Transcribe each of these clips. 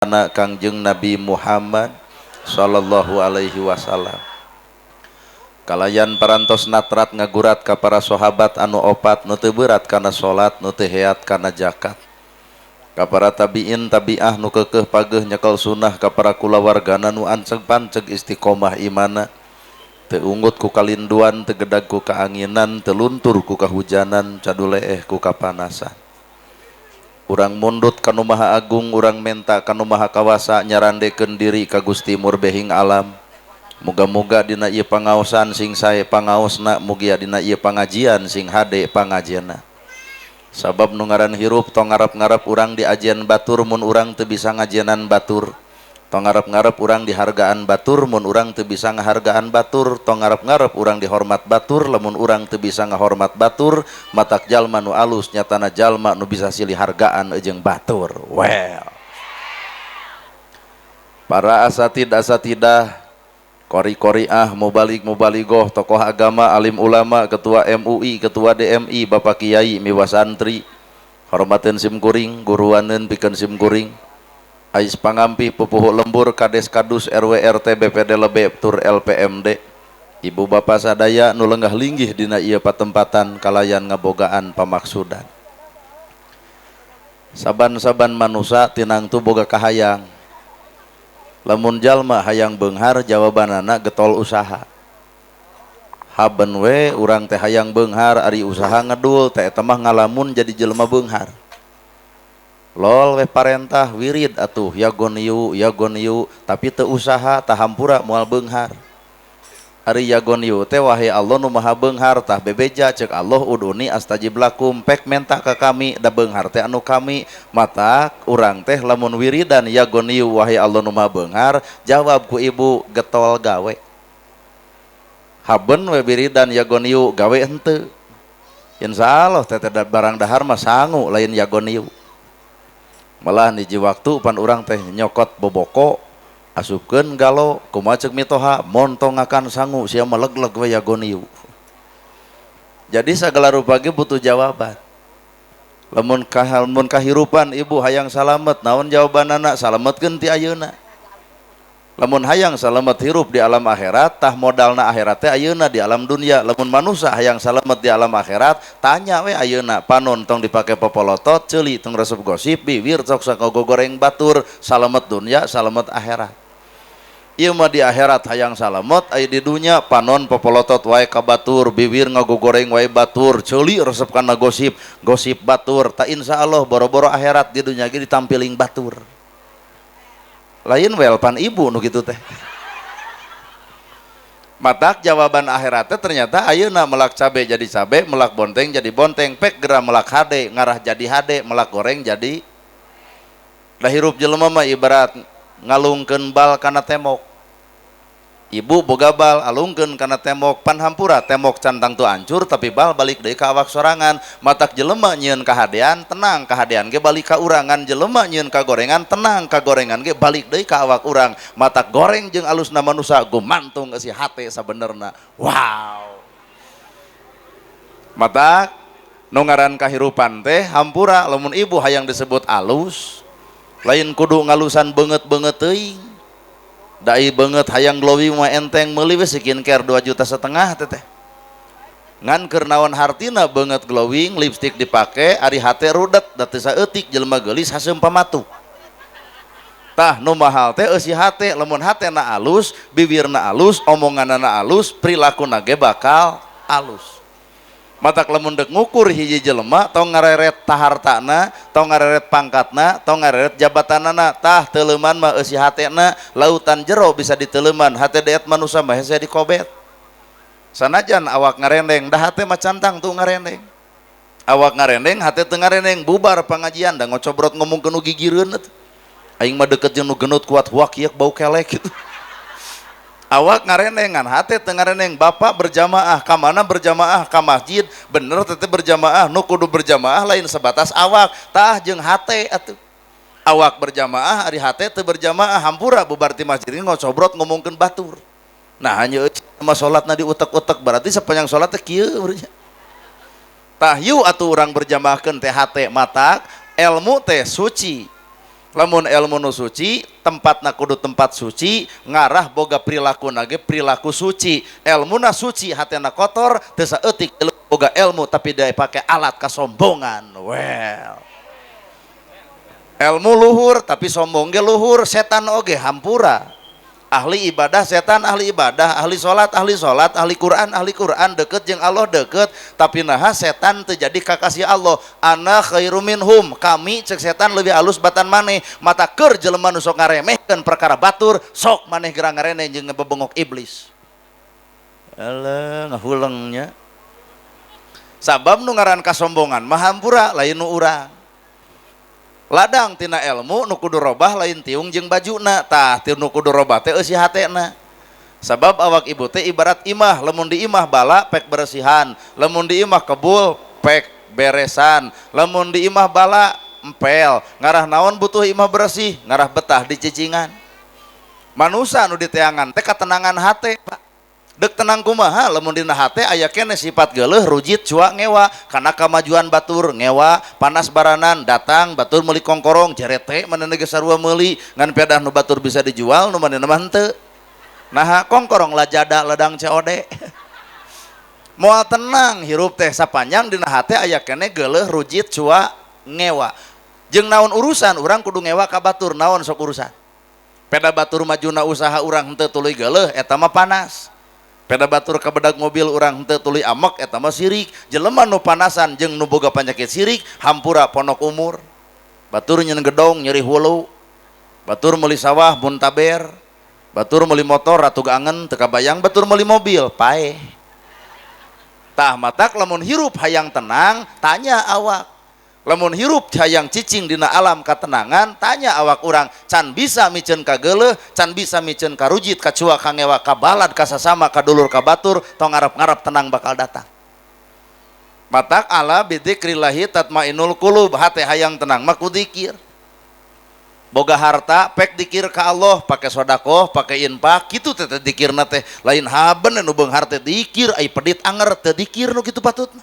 Kana Kangjeng Nabi Muhammad sallallahu alaihi wasallam. Kalayan parantos natrat ngagurat ka para sahabat anu opat, nu teu berat kana salat, nu teu heat kana zakat, ka para tabiin tabiah nu keukeuh pageuh nyekel sunnah, ka para kulawargana nu anceg panceg istiqomah imana, teu ungut ku kalinduan, teu gedag ku kaanginan, teu luntur ku kahujanan, caduleeh ku kapanasan. Urang mundut ka Nu Maha Agung, urang menta ka Nu Maha Kawasa, nyarandekeun diri ka Gusti Murbehing Alam. Muga-muga dina ieu pangaosan sing sae pangaosna, mugia dina ieu pangajian sing hade pangajianna. Sabab nu ngaran hirup tong ngarep-ngarep urang diajian batur mun urang teu bisa ngajienan batur. Tong ngarep-ngarep urang dihargaan batur mun urang teu bisa ngahargaan batur. Tong ngarep-ngarep urang dihormat batur lamun urang teu bisa ngahormat batur. Matak jalma nu alus nyatana jalma nu bisa silih hargaan jeung batur. Well, para asatid asatidah, kori-koriah, mubalig mubaligoh, tokoh agama, alim ulama, ketua MUI, ketua DMI, bapak kiai, miwa santri, hormateun sim kuring, guruaneun pikeun sim kuring, ais pangampih pupuhu lembur, kades kadus, RW RT, BPD lebe tur LPMD, ibu bapak sadaya nu lenggah linggih dina ieu patempatan kalayan ngabogaan pamaksudan. Saban-saban manusa tinangtu boga kahayang. Lamun jalma hayang beunghar, jawabanana getol usaha. Haben we urang teh hayang beunghar, ari usaha ngedul teh eta mah ngalamun jadi jelema beunghar. Lol we parentah wirid atuh ya goniu ya goniu, tapi teu usaha tah hampura moal beunghar. Ari ya goniu teh wahai Allah nu maha beunghar, tah bebeja ceuk Allah uduni astajib lakum, pek menta ka kami da beunghar teh anu kami. Mata urang teh lamun wiridan ya goniu wahai Allah nu maha beunghar, jawab ku ibu getol gawe. Haben we wiridan ya goniu gawe henteu. Insyaallah teh teh barang dahar mah sangu lain ya goniu. Malah niji waktu pan urang teh nyokot boboko asupkeun galo kumaha ceuk mitoha montong akan sangu sia melegleg we ya goniu. Jadi sagala rupa ge butuh jawaban. Lamun kahirupan ibu hayang salamet, naon jawabanana? Salametkeun ti ayeuna. Lamun hayang salamet hirup di alam akhirat, tah modalna akhirat teh ayeuna di alam dunia. Lamun manusa hayang salamet di alam akhirat, tanya we ayeuna, panon tong dipake popolotot, ceuli tong resep gosip, bibir sok sakagogoreng batur, salamet dunia, salamet akhirat. Ieu mah di akhirat hayang salamet, aya di dunia panon popolotot wae ka batur, bibir ngagogoreng wae batur, ceuli resep kana gosip, gosip batur. Ta insyaallah boro-boro akhirat di dunia ge ditampiling batur. Lain welpan ibu nu kitu teh. Matak jawaban akhiratnya ternyata ayeuna melak cabe jadi cabe, melak bonteng jadi bonteng, pek geura melak hade ngarah jadi hade, melak goreng jadi. Lah hirup jelema mah ibarat ngalungkeun bal kana tembok. Ibu boga bal alungkeun kana tembok, pan hampura tembok cantang tu hancur tapi bal balik deui ka awak sorangan. Matak jelema nyieun kahadean tenang, kahadean ge balik ka urangan. Jelema nyieun kagorengan tenang, kagorengan ge balik deui ka awak urang. Matak goreng jeung alusna manusa gumantung eusi hate sabenerna. Wow. Matak nu ngaran kahirupan teh hampura lamun ibu hayang disebut alus, lain kudu ngalusan beungeut-beungeut teuing. Dai beungeut hayang glowing mah enteng, meuli we skincare 2,5 juta teteh. Ngan keur naon hartina beungeut glowing, lipstick dipake, ari hate rudet da teu saeutik jelema geulis haseum pamatu. Tah nu mahal teh eusi hate, lamun hatena alus, bibirna alus, omonganana alus, prilakuna ge bakal alus. Matak lamun deuk ngukur hiji jelema tong ngareret tahartana, tong ngareret pangkatna, tong ngareret jabatanana, tah teuleuman mah eusi hatena, lautan jero bisa diteuleman, hate deet manusa mah hese dikobet. Sanajan awak ngarendeng, dah hate mah cantang tuh ngarendeng. Awak ngarendeng, hate teu ngarendeng, bubar pangajian da ngocobrot ngomongkeun nu gigireun atuh. Aing mah deket jeung nu genut kuat huak ieu bau kelek gitu. Awak ngarenengan, hate teu ngareneng, bapak berjamaah, ka mana berjamaah, ka masjid, bener teh berjamaah, nu kudu berjamaah lain sebatas awak, tah jeung hate atuh. Awak berjamaah, ari hate teu berjamaah, hampura bubar ti masjid ngocobrot ngomongkeun batur. Nah hanya mah salatna diutek-utek, berarti sepanjang salat teh kieu urangnya. Tah yuk atuh urang berjamaahkeun teh hate, matak ilmu teh suci. Lamun ilmu nu suci, tempatna kudu tempat suci, ngarah boga perilaku nage perilaku suci. Ilmuna suci, hatena kotor, teu saeutik boga ilmu tapi dia pakai alat kasombongan. Well. Ilmu luhur tapi sombong ge luhur, setan oge hampura. Ahli ibadah setan ahli ibadah, ahli salat ahli salat, ahli Quran ahli Quran, deket jeung Allah deket, tapi naha setan teu jadi kakasih Allah. Ana khairu minhum, kami cek setan lebih alus batan maneh. Mata keur jelema nu sok ngaremehkeun perkara batur, sok maneh gerang ngarene jeung ngebebengok iblis. Alah ngahulengnya. Sabab nu ngaran kasombongan mah hampura lain nu urang. Ladang tina ilmu nu kudu robah lain tiung jeung bajuna, tah nu kudu robah teh eusi hatena. Sabab awak ibu teh ibarat imah, lamun di imah bala pek beresihan, lamun di imah kebul pek beresan, lamun di imah bala empel, ngarah naon butuh imah bersih, ngarah betah di cicingan. Manusa nu diteangan teh katenangan hate, Pak. Dek tenang kumaha lamun dina hate aya keneh sifat geuleuh rujit cua ngewa kana kamajuan batur ngewa panas baranan datang batur meuli kongkorong jerete manehna geus sarua meuli ngan pedah nu batur bisa dijual nu manehna mah henteu. Naha kongkorong lajada ladang COD. Moal tenang hirup teh sapanjang dina hate aya keneh geuleuh rujit cua ngewa. Jeung naon urusan urang kudu ngewa ka batur naon sok urusan. Peda batur majuna usaha urang henteu tuluy geuleuh eta mah panas. Peda batur kabedag mobil urang henteu tuluy amek eta mah sirik. Jelema nu panasan jeung nu boga panyakit sirik hampura ponok umur. Batur nyeun gedong nyeri hulu. Batur meuli sawah muntaber. Batur meuli motor ratu angen teu kabayang batur meuli mobil paeh. Tah matak lamun hirup hayang tenang tanya awak. Lamun hirup hayang cicing dina alam katenangan tanya awak urang can bisa miceun ka geuleuh can bisa miceun ka rujit ka cua ka ngewa ka balad ka sasama ka dulur ka batur tong ngarep-ngarep tenang bakal datang. Matak ala bidzikrillahi tatmainul qulub, hate hayang tenang mah ku dzikir. Boga harta pek dikir ka Allah pake sodakoh pake infak kitu teh dikirna teh lain haben nu beunghar teh dikir ai pedit anger teh dikir nu kitu patutna.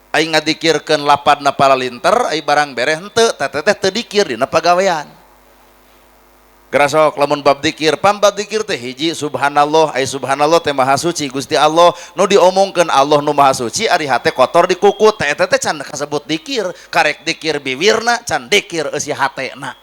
Ai ngadikirkeun lapadna palalinter ai barang bereh henteu teh teh teu dikir dina pagawean. Gerasok lamun bab dikir, pam bab dikir teh hiji subhanallah, ai subhanallah teh maha suci Gusti Allah, nu diomongkeun Allah nu maha suci ari hate kotor dikukut teh teh can kasebut dikir, karek dikir biwirna can dikir eusi hatena.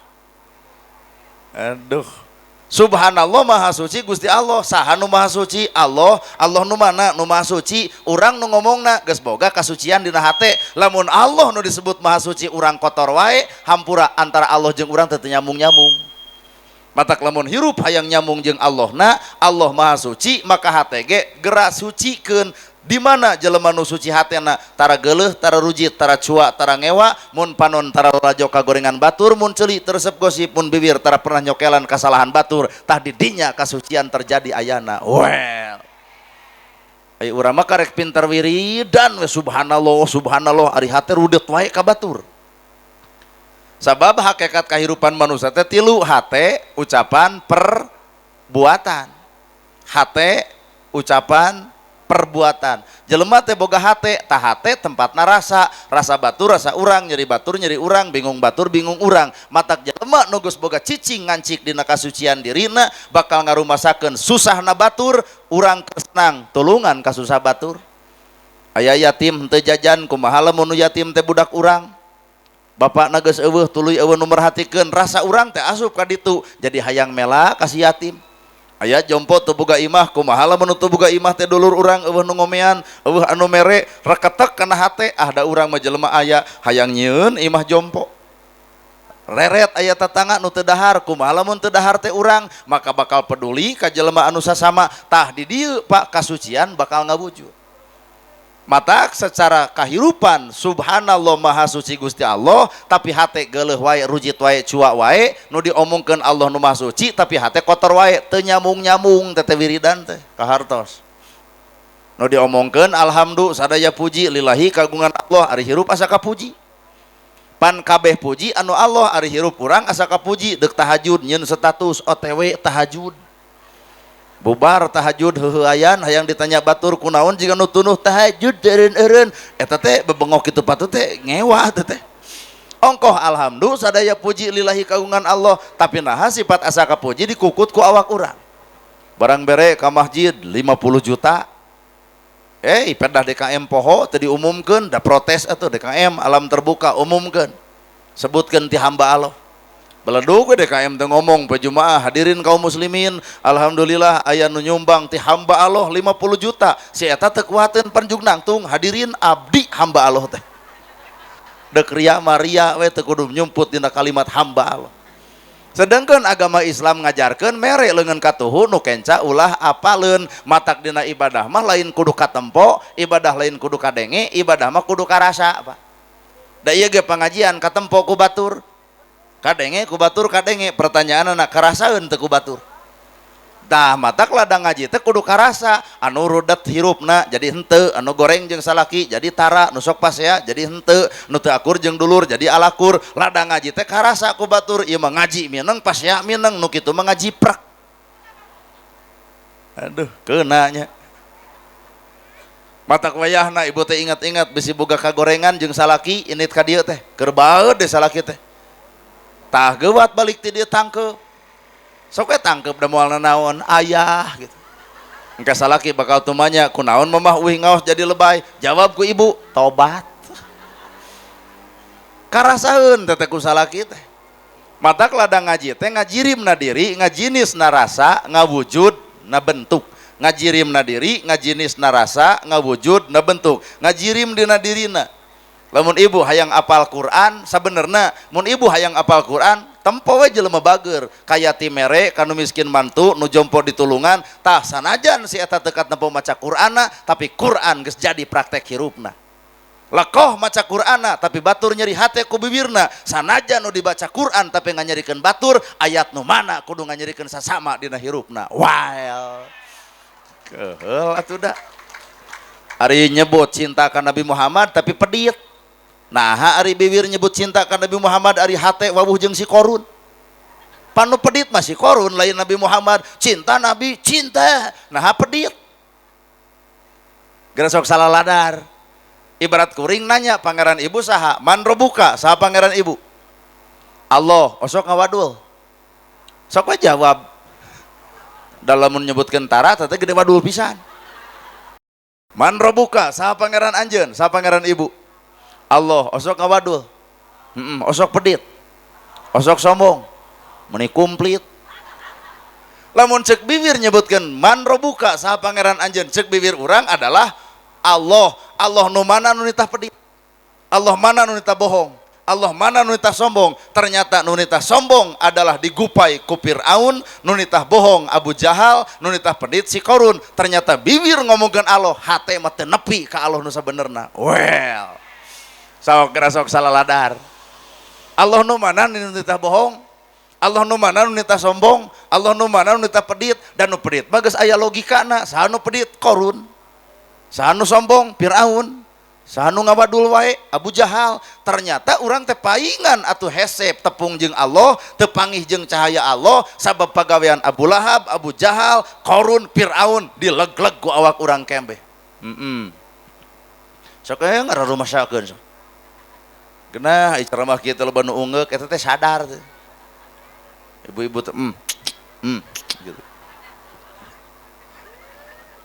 Aduh. Subhanallah maha suci Gusti Allah, saha nu maha suci? Allah, Allah nu mana nu maha suci? Urang nu ngomongna geus boga kasucian dina hate. Lamun Allah nu disebut maha suci urang kotor wae, hampura antara Allah jeung urang teu nyambung-nyambung. Matak lamun hirup hayang nyambung jeung Allahna, Allah maha suci, maka hate ge geura sucikeun. Di mana jelema nu suci hatena? Tara geuleuh, tara rujit, tara cua, tara ngewa, mun panon tara lalajo kagorengan batur, mun ceuli teu resep gosip, mun bibir tara pernah nyokelan kasalahan batur, tah di dinya kasucian terjadi ayana. Well. Ai urang mah karek pinter wiridan we subhanallah, subhanallah ari hate rudet wae ka batur. Sabab hakikat kahirupan manusia teh tilu, hate, ucapan, perbuatan. Hate, ucapan, perbuatan. Jelema teh boga hate, tah hate tempatna rasa, rasa batur, rasa urang, nyeri batur, nyeri urang, bingung batur, bingung urang. Matak jelema nu geus boga cicing ngancik dina kasucian dirina bakal ngarumasakeun susahna batur, urang kesenang, tulungan ka susah batur. Aya yatim henteu jajan, kumaha lamun nu yatim teh budak urang? Bapakna geus eueuh tuluy eueuh nu merhatikeun, rasa urang teh asup ka ditu, jadi hayang mela ka si yatim. Aya jompo teu boga imah, kumaha lamun teu boga imah teh dulur urang eueuh nu ngomean, eueuh anu mere, reketek kana hate, ah da urang mah jelema aya hayang nyieun imah jompo. Reret aya tatangga nu teu dahar, kumaha lamun teu dahar teh urang, maka bakal peduli ka jelema anu sasama. Tah di dieu Pak kasucian bakal ngawujud. Matak secara kahirupan subhanallah maha suci Gusti Allah, tapi hate geuleuh wae, rujit wae, cua wae, nu diomongkeun Allah nu maha suci tapi hate kotor wae, teu nyambung-nyambung teh wiridan teh kahartos. Nu diomongkeun alhamdulillah sadaya puji lillahi kagungan Allah, ari hirup asa kapuji. Pan kabeh puji anu Allah, ari hirup urang asa kapuji, deuk tahajud nyeun status OTW tahajud. Bubar tahajud heuheuayan hayang ditanya batur kunaon jiga nu tunuh tahajud eureun-eureun eta teh bebengok kitu patut teh ngewa teh teh. Ongkoh alhamdulillah sadaya puji lillahi kagungan Allah, tapi naha sifat asa kapuji dikukut ku awak urang. Barang bere ka masjid 50 juta. Pedah DKM poho teu diumumkeun, da protes atuh DKM alam terbuka umumkeun. Sebutkeun ti hamba Allah. Beledug we DKM teu ngomong pe jumaah hadirin kaum muslimin, alhamdulillah aya nu nyumbang ti hamba Allah 50 juta. Si eta teu kuateun panjug nangtung hadirin abdi hamba Allah teh. Dek ria maria we teu kudu nyumput dina kalimat hamba Allah. Sedangkan agama Islam ngajarkeun mere leungeun katuhu nu kenca ulah apaleun, matak dina ibadah mah lain kudu katempo, ibadah lain kudu kadenge, ibadah mah kudu karasa, Pak. Da ieu ge pangajian katempo ku batur. Kadenge ku batur kadenge, pertanyaanna karasaeun teu ku batur. Tah matak ladang ngaji teh kudu karasa, anu rudet hirupna jadi henteu, anu goreng jeung salaki jadi tara, nu sok pasea jadi henteu, nu teu akur jeung dulur jadi alakur. Ladang ngaji teh karasa ku batur, ieu mah ngaji mineng pasea mineng, nu kitu mah ngajiprak. Aduh, keuna nya. Matak wayahna ibu teh ingat-ingat bisi boga kagorengan jeung salaki init ka dieu teh, keur baeud deh salaki teh. Tah geuwat balik ti dieu tangkeup. Sok we tangkeup da moal nanaon ayah gitu. Engke salaki bakal tumanya kunaon mamah uih ngaos jadi lebay, jawab ku ibu tobat. Karasaeun teh ku salaki teh. Matak ladang ngaji teh ngajirim na diri, ngajinis na rasa, ngawujud na bentuk. Ngajirim na diri, ngajinis na rasa, ngawujud na bentuk. Ngajirim dina dirina. Lamun ibu hayang apal Quran sabenerna, mun ibu hayang apal Quran tempo we jelema bager, kaya ti mere kanu miskin mantu nu jompo ditulungan, tah sanajan si eta teu katempo maca Qur'anna, tapi Quran geus jadi praktek hirupna. Lekoh maca Qur'anna tapi batur nyeri hate ku bibirna, sanajan nu dibaca Quran tapi nganyerikeun batur, ayat nu mana kudu nganyerikeun sasama dina hirupna. Wael. Keheul atuh da. Ari nyebut cinta ka Nabi Muhammad tapi pedit. Nah, ari bibir nyebut cinta ka Nabi Muhammad ari hate wawuh jeung si Korun. Panu pedit mah si Korun lain Nabi Muhammad. Cinta Nabi, cinta. Nah, pedit. Geura sok salah ladar. Ibarat kuring nanya pangeran ibu saha? Man robuka, saha pangeran ibu? Allah, osok ngawadul. Sok we jawab. Dalam menyebutkeun tara teh gede wadul pisan. Man robuka, saha pangeran anjeun, saha pangeran ibu? Allah, osok ngawadul. Osok pedit. Osok sombong. Meni komplit. Lamun cek bibir nyebutkeun man robuka saha pangeran anjeun, cek bibir urang adalah Allah. Allah nu mana nu nitah pedit? Allah mana nu nitah bohong? Allah mana nu nitah sombong? Ternyata nu nitah sombong adalah digupai ku Fir'aun, nu nitah bohong Abu Jahal, nu nitah pedit si Korun. Ternyata bibir ngomongkeun Allah, hate mah teu nepi ka Allah nu sabenerna. Well. Sok geura sok salah ladar. Allah nu mana nu nitah bohong? Allah nu mana nu nitah sombong? Allah nu mana nu nitah pedit? Dan nu pedit mah geus aya logikana, saha nu pedit? Korun. Saha nu sombong? Fir'aun. Saha nu ngawadul wae? Abu Jahal. Ternyata urang teh paingan atuh hesep tepung jeung Allah, teu pangih jeung cahaya Allah, sabab pagawean Abu Lahab, Abu Jahal, Korun, Fir'aun dileg-leg ku awak urang kembeh. Sok we ngararumasakeun sok. Genah ceramah kieu teh loba nu ungeuk eta teh sadar teh. Ibu-ibu teh gitu.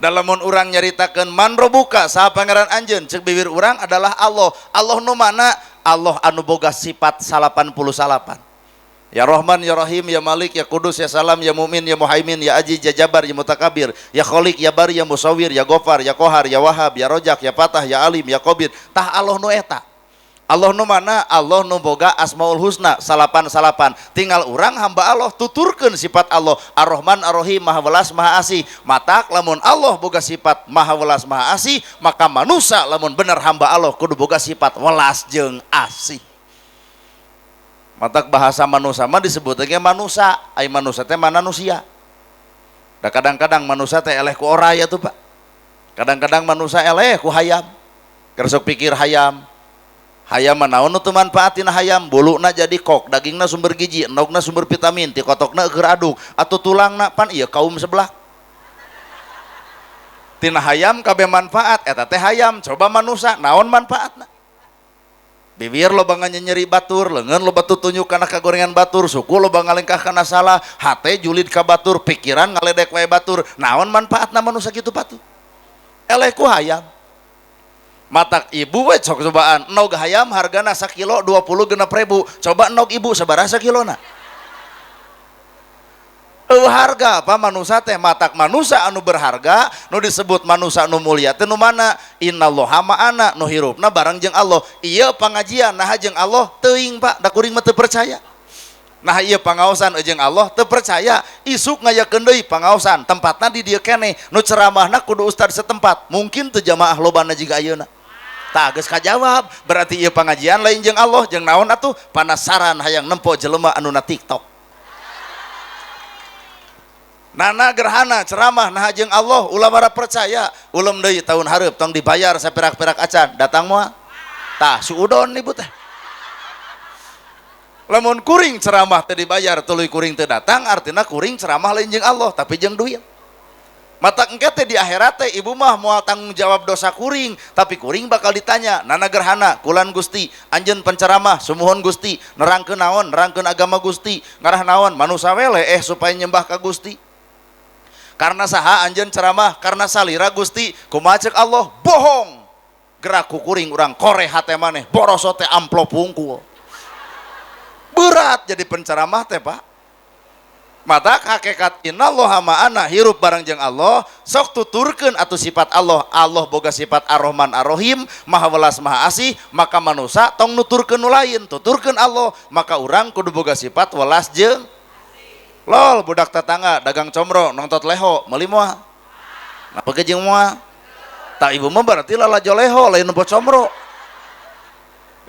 Dalamun urang nyaritakeun man robuka saha pangeran anjeun, ceuk bibir urang adalah Allah. Allah nu mana? Allah anu boga sifat 89. Ya Rahman, ya Rahim, ya Malik, ya Kudus, ya Salam, ya Mumin, ya Muhaimin, ya Aziz, ya Jabar, ya Mutakabir, ya Khalik, ya Bari, ya Musawir, ya Gofar, ya Kohar, ya Wahab, ya Rojak, ya Fatah, ya Alim, ya Qobir. Tah Allah nu eta. Allah nu mana? Allah nu boga Asmaul Husna salapan-salapan. Tinggal urang hamba Allah tuturkeun sifat Allah. Ar-Rahman, Ar-Rahim, Maha Welas, Maha Asih. Matak lamun Allah boga sifat Maha Welas, Maha Asih, maka manusia lamun bener hamba Allah kudu boga sifat welas jeung asih. Matak bahasa manusia mah disebut ge manusa, ai manusa teh manusia. Da kadang-kadang manusia teh eleh ku oray atuh, Pak. Kadang-kadang manusia eleh ku hayam. Keur sok pikir hayam. Hayam mah naon nu teu manfaatina hayam, buluna jadi kok, dagingna sumber gizi, endogna sumber vitamin, ti kotokna keur aduk, atuh tulangna pan ieu kaum sebelah. Tina hayam kabeh manfaat, eta teh hayam, coba manusia naon manfaatna? Bibir loba nganyeri batur, leungeun loba tutunjuk kana kagorengan batur, suku loba ngalengkah kana salah, hate julid ka batur, pikiran ngaledek wae batur. Naon manfaatna manusia kitu patuh? Eleh ku hayam. Matak ibu we sok cobaan, nog hayam hargana sakilo 26.000. Coba nog ibu sabaraha sakilona? Harga apa manusia teh matak manusia anu berharga nu disebut manusia nu mulia teh nu mana innallaha ma'ana nu hirupna bareng jeung Allah. Ieu pangajian naha jeung Allah teuing Pak, da kuring mah teu percaya. Nah ieu pangaosan jeung Allah teu percaya, isuk ngayakeun deui pangaosan tempatna di dieu keneh nu ceramahna kudu ustad setempat, mungkin teu jamaah lobana jiga ayeuna. Tah geus kajawab, berarti ieu pangajian lain jeung Allah jeung naon atuh panasaran hayang nempo jelema anu na TikTok. Nana gerhana ceramah nah jeung Allah ulah mara percaya ulem deui tahun hareup tong dibayar saperak-perak acan datang moal tah suudon ibu teh. Lamun kuring ceramah teu dibayar tuluy kuring teu datang artina kuring ceramah lain jeung Allah tapi jeung duit. Mata engke teh di akhirat teh ibu mah moal tanggung jawab dosa kuring tapi kuring bakal ditanya nana gerhana kulan Gusti anjeun penceramah sumuhun Gusti nerangkeun naon nerangkeun agama Gusti ngarah naon manusa we leeh supaya nyembah ka Gusti. Karena saha anjeun ceramah karena salira Gusti kumaha ceuk Allah bohong gerak ku kuring urang koreh hate maneh boroso teh amplop hungkul. Berat jadi penceramah teh Pak. Mata hakikat innallaha ma'ana hirup bareng jeung Allah sok tuturkeun atuh sifat Allah. Allah boga sifat Ar-Rahman Ar-Rahim maha welas maha asih maka manusa tong nuturkeun nu lain tuturkeun Allah maka urang kudu boga sifat welas jeung lol budak tetangga dagang comro nongtot leho meuli moal napa ge jeung moal tak ibu mah berarti lalajo leho lain nempo comro.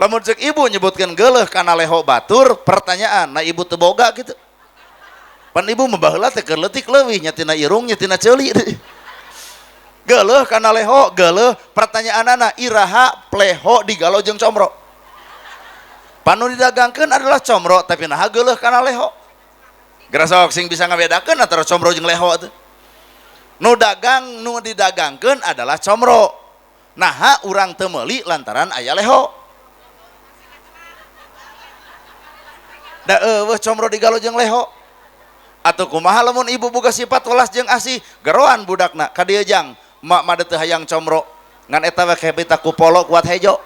Lamun ceuk ibu nyebutkeun geuleuh kana leho batur pertanyaan nah ibu teu boga kitu pan ibu mah baheula teh keur leutik leuwih nya tina irung nya tina ceuli geuleuh kana leho geuleuh pertanyaanana iraha pleho digalo jeung comro panu didagangkeun adalah comro tapi naha geuleuh kana leho. Gerasok sing bisa ngabedakeun antara comro jeung leho teh. Nu dagang nu didagangkeun adalah comro. Naha urang teu meuli lantaran aya leho. Da eueuh comro digalo jeung leho. Atuh kumaha lamun ibu boga sifat welas jeung asih, geroan budakna ka dieu jang, mak mah teu hayang comro. Ngan eta we kebita ku polo kuat hejo.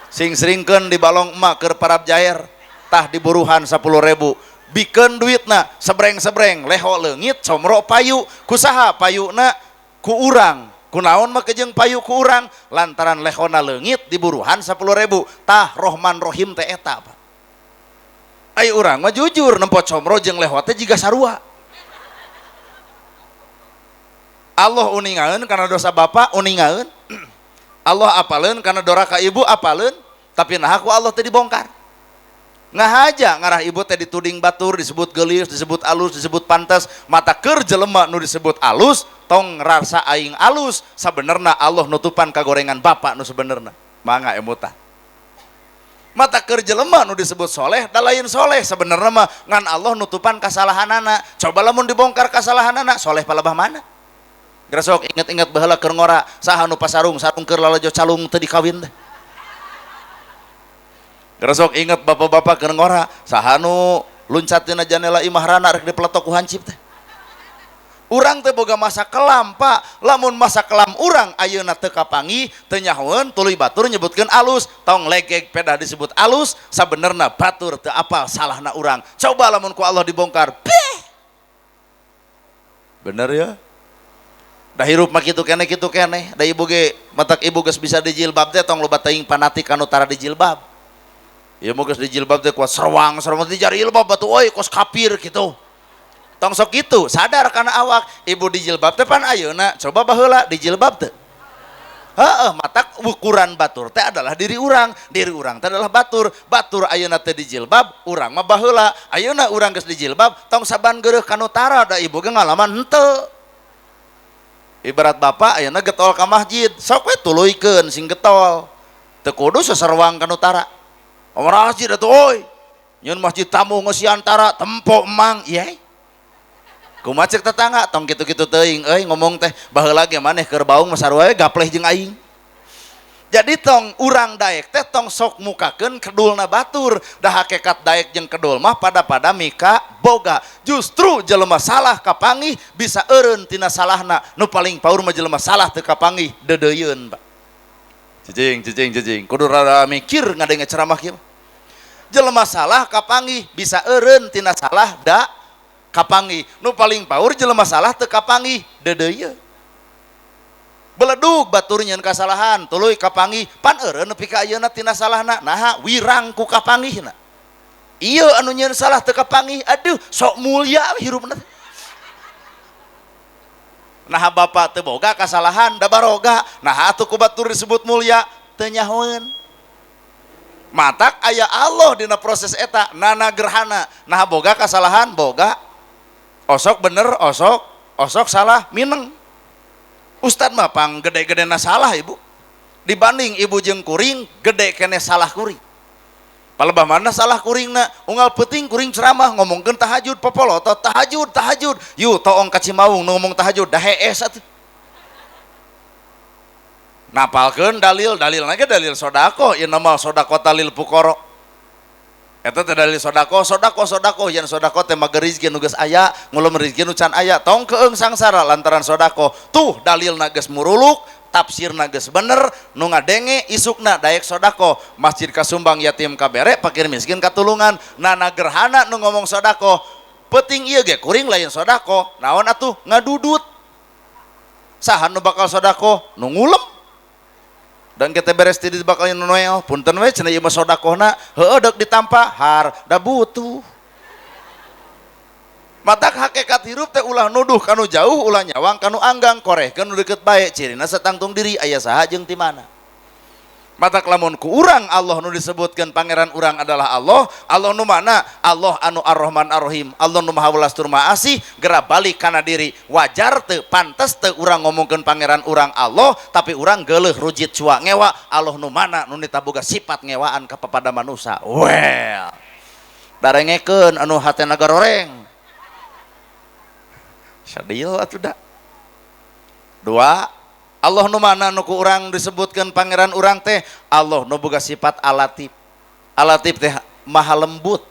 Sing seringkeun di balong emak keur parab jair, tah diburuhan 10.000. Bikeun duitna sebreng-sebreng leho leungit comro payu kusaha payuna ku urang kunaon mah kejeng payu ku urang lantaran lehona leungit diburuhan 10.000 tah Rohman Rohim teh eta Pak. Ai urang mah jujur nempo comro jeung leho teh jiga sarua. Allah uningaeun kana dosa bapak uningaeun Allah apaleun kana doraka ibu apaleun tapi naha ku Allah teh dibongkar. Ngahaja ngarah ibu teh dituding batur disebut geulis disebut alus disebut pantas mata keur jelema nu disebut alus tong rasa aing alus sabenerna Allah nutupan kagorengan bapak nu sebenerna mangga emuta mata keur jelema nu disebut soleh da lain soleh sebenerna mah ngan Allah nutupan kasalahanana coba lamun dibongkar kasalahanana soleh palebah mana. Geura sok inget-inget baheula keur ngora saha nu pasarung sarung keur lalajo calung teu dikawin teh. Geura sok inget bapak-bapak keur ngora saha nu luncat tina janela imah rana rek dipeletok ku hancip teh. Urang teh boga masa kelam Pak, lamun masa kelam urang ayeuna teu kapanggih teu nyahoeun tuluy batur nyebutkeun alus, tong legeg pedah disebut alus sabenerna batur teu apal salahna urang. Coba lamun ku Allah dibongkar, beh. Bener ya? Da hirup mah kitu keneh da ibu ge matak ibu geus bisa dijilbab teh tong loba teuing fanatik anu tara dijilbab. Ya mau geus dijilbab teh kuat serwang serwang di jilbab batu euy kos kafir gitu. Tong sok kitu, sadar kana awak ibu dijilbab teh pan ayeuna coba baheula dijilbab teh. Heeh, matak ukuran batur teh adalah diri urang teh adalah batur. Batur ayeuna teh dijilbab, urang mah baheula. Ayeuna urang geus dijilbab, tong saban geureuh ka nu tara da ibu ge ngalaman henteu. Ibarat bapak ayeuna getol ka masjid, sok we tuluykeun sing getol. Teu kudu seserwang ka nu tara. Masjid atuh oi. Nyeun masjid tamu ngesiantara tempo emang ieu. Kumaha cek tetangga tong kitu-kitu teuing euy ngomong teh baheula ge maneh keur baung mah sarua we gapleh jeung aing. Jadi tong urang daek teh tong sok mukakeun kedulna batur, da hakekat daek jeung kedul mah pada-pada mika boga. Justru jelema salah kapanggih bisa eureun tina salahna. Nu paling paur mah jelema salah teu kapanggih deudeuyeun, Pak. Cicing cicing cicing, kudu rada mikir ngadenge ceramah kieu. Jelema salah kapanggih bisa eureun tina salah da kapanggih. Nu paling paur jelema salah teu kapanggih deudeuyeun. Beledug batur nyeun kasalahan tuluy kapanggih pan eureun nepi ka ayeuna tina salahna, naha wirang ku kapanggihna. Ieu anu nyeun salah teu kapanggih, aduh sok mulia hirupna. Naha bapak teu boga kasalahan da baroga, naha atuh ku batur disebut mulia teu nyahoeun. Matak aya Allah dina proses eta nana gerhana, naha boga kasalahan boga, osok bener osok, osok salah mineng. Ustad mah pang gede-gedena salah ibu, dibanding ibu jeung kuring gede kene salah kuring. Palebah mana salah kuringna, unggal peuting kuring ceramah ngomongkeun tahajud popolotot tahajud tahajud, yu toong ka Cimaung nu ngomong tahajud da hees atuh. Napalkeun dalil, dalilna ge dalil sedekah, ieu mah sedekah talil fuqara. Eta teh dalil sedekah, sedekah sedekah yen sedekah teh mah rezeki nu geus aya, ngulum rezeki nu can aya, tong keung sangsara lantaran sedekah. Tuh dalilna geus muruluk, tafsirna geus bener, nu ngadenge isukna daek sedekah, masjid kasumbang yatim kabere, fakir miskin katulungan, nana gerhana nu ngomong sedekah. Peuting ieu ge kuring lain sedekah, naon atuh ngadudut. Saha nu bakal sedekah? Nu ngulem. Dan kita beres ti bakal nu noel, punten we cenah ieu mah sedekahna, heueuh deuk ditampa har da butuh. Matak hakikat hirup teh ulah nuduh kanu jauh, ulah nyawang kanu anggang, korehkeun nu deukeut bae, cirina satangtung diri aya saha jeung ti mana. Matak lamun ku urang Allah nu disebutkeun pangeran urang adalah Allah, Allah nu mana? Allah anu Ar-Rahman Ar-Rahim, Allah nu Maha Welas tur Maha Asih, geura balik kana diri. Wajar teu, pantes teu urang ngomongkeun pangeran urang Allah, tapi urang geuleuh rujit cua ngewa, Allah nu mana nu nitaboga sifat ngewaan ka papada manusa. Well, darengekeun anu hatena garoreng. Sadil atuh da. Dua, Allah nu mana nu ku urang disebutkeun pangeran urang teh Allah nu boga sifat alatif. Alatif teh maha lembut.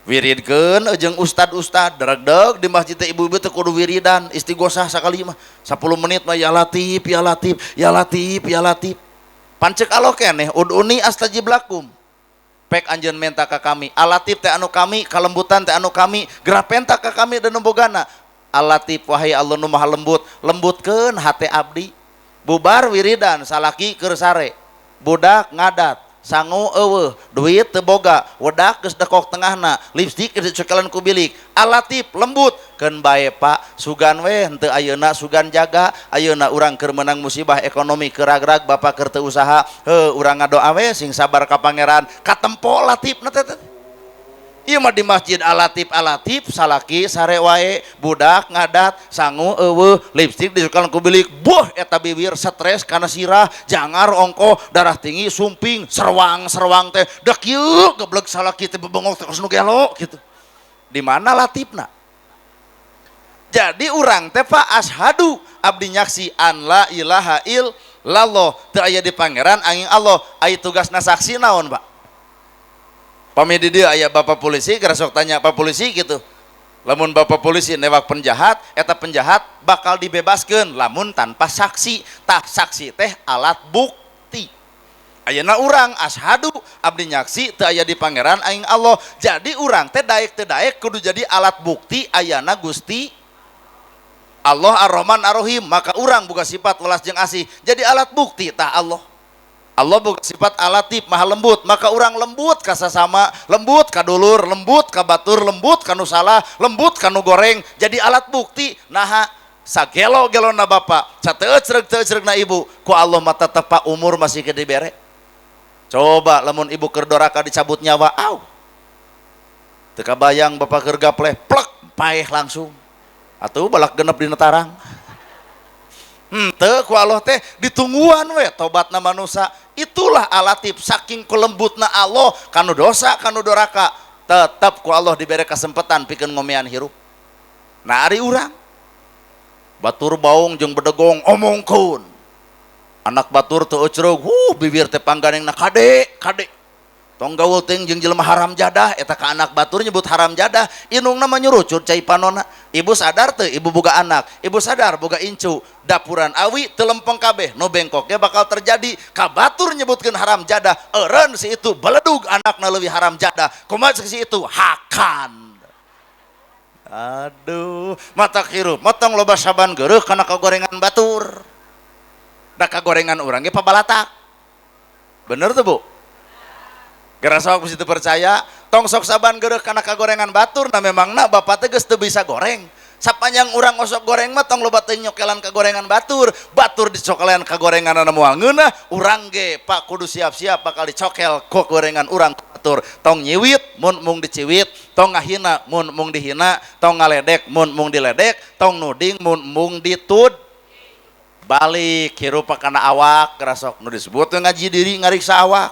Wiridkeun jeung ustad-ustad dregdeg di masjid teh ibu-ibu teh kudu wiridan istighosah sakali mah 10 menit mah ya latif ya latif ya latif ya latif. Pancek Allah keneh uduni astajib lakum. Pek anjeun menta ka kami. Alatif teh anu kami, kalembutan teh anu kami, gerah penta ka kami dan nu bogana. Alatif wahai Allah nu maha lembut, lembutkeun hate abdi. Bubar wiridan salaki keur sare, budak ngadat, sangu eueuh, duit teu boga, wedak geus dekok tengahna, lipstik geus dicekelan ku bilik. Alatif lembut keun bae Pak, sugan we henteu ayeuna sugan jaga, ayeuna urang keur meunang musibah ekonomi keur ragrag, bapak keur teu usaha, heuh urang ngadoa we sing sabar ka pangeran, katempo latifna teh. Ieu mah di masjid alatif alatif salaki sare wae, budak ngadat, sangu eueuh, lipstik disukan ku bilik, buh eta bibir stres kana sirah, jangar ongko, darah tinggi, sumping, serwang-serwang teh, dek kieu geblek salaki teh bebengok teh nu gelo gitu. Di mana latifna? Jadi urang teh Pak ashadu abdi nyaksi an la ilaha illallah, teu aya di pangeran angin Allah, aya tugasna saksi naon Pak? Pami di dieu aya bapak polisi, geura sok tanya pak polisi gitu. Lamun bapak polisi newak penjahat, eta penjahat bakal dibebaskeun lamun tanpa saksi. Tah saksi teh alat bukti. Ayeuna urang ashadu abdi nyaksi teu aya di pangeran aing Allah. Jadi urang teh daek teu daek kudu jadi alat bukti ayana Gusti Allah Ar-Rahman Ar-Rahim. Maka urang boga sifat welas jeung asih. Jadi alat bukti tah Allah. Allah boga sifat alatif maha lembut, maka urang lembut ka sasama, lembut ka dulur, lembut ka batur, lembut ka nu salah, lembut ka nu goreng, jadi alat bukti. Naha sagelo-gelona bapak, sateucreug-teucreugna ibu, ku Allah mah tetep pak umur masih ke dibere. Coba lamun ibu keur doraka dicabut nyawa, au. Teu kabayang bapak keur gapleh, plek paeh langsung. Atuh balak genep dina tarang. Henteu ku Allah teh ditungguan we tobatna manusa. Itulah alatif saking kelembutna Allah kanu dosa kanu doraka tetep ku Allah dibere kesempatan pikeun ngomean hirup. Nah ari urang batur baung jeung bedegong omongkeun. Anak batur teu eucrug, bibir teh pangganengna kade, kade. Tong gaul teuing jeung jelema haram jadah, eta ka anak batur nyebut haram jadah, indungna mah nyurucut cai panona. Ibu sadar teu ibu boga anak, ibu sadar boga incu, dapuran awi teu lempeng kabeh, nu bengkok ge bakal terjadi. Ka batur nyebutkeun haram jadah, eureun si itu beledug anakna leuwih haram jadah. Kumaha cek si itu? Hakan. Aduh, mata hirup, motong loba saban geureuh kana kagorengan batur. Da kagorengan urang ge pabalatak. Bener tuh, Bu? Geura sok bisi teu percaya, tong sok saban geureuh kana kagorengan batur, nah memangna bapak teh geus teu bisa goreng. Sapanjang urang osok goreng mah tong loba teh nyokelan kagorengan batur, batur dicokelan kagorenganna moal ngeunah, urang ge Pak kudu siap-siap bakal dicokel ku gorengan urang batur. Tong nyiwit mun mung diciwit, tong ngahina mun mung dihina, tong ngaledek mun mung diledek, tong nuding mun mung ditud. Balik hirup kana awak kerasok nu disebut ngaji diri ngariksa awak.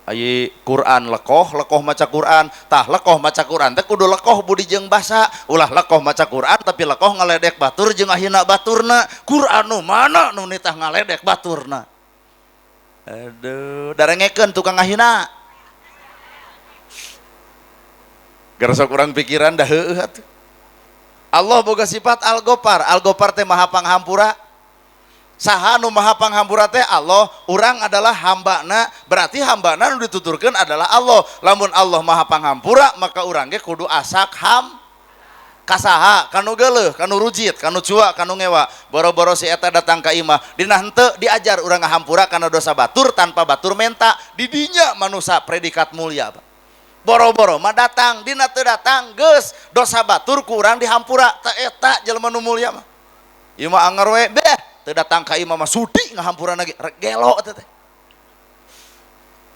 Ai Quran lekoh, lekoh maca Quran, tah lekoh maca Quran teh kudu lekoh budi jeung basa, ulah lekoh maca Quran tapi lekoh ngaledek batur jeung ngahina baturna. Quran nu mana nu nitah ngaledek baturna? Aduh, darengekeun tukang ngahina. Gerasok urang pikiran dah heueuh atuh. Allah boga sifat Al-Ghaffar. Al-Ghaffar teh maha panghampura. Saha nu maha panghampura teh Allah, urang adalah hambana, berarti hambana nu dituturkeun adalah Allah. Lamun Allah maha panghampura, maka urang ge kudu asak ham kasaha, kanu geuleuh, kanu rujit, kanu cua, kanu ngewa. Boro-boro si eta datang ka imah, dina henteu diajar urang ngahampura kana dosa batur tanpa batur menta. Di dinya manusa predikat mulia, Pak. Boro-boro mah datang, dina teu datang geus dosa batur ku urang dihampura. Teh eta jelema nu mulia mah. Ieu mah anger we beh, teu datang ka imah mah sudi ngahampurana ge, rek gelo teh teh.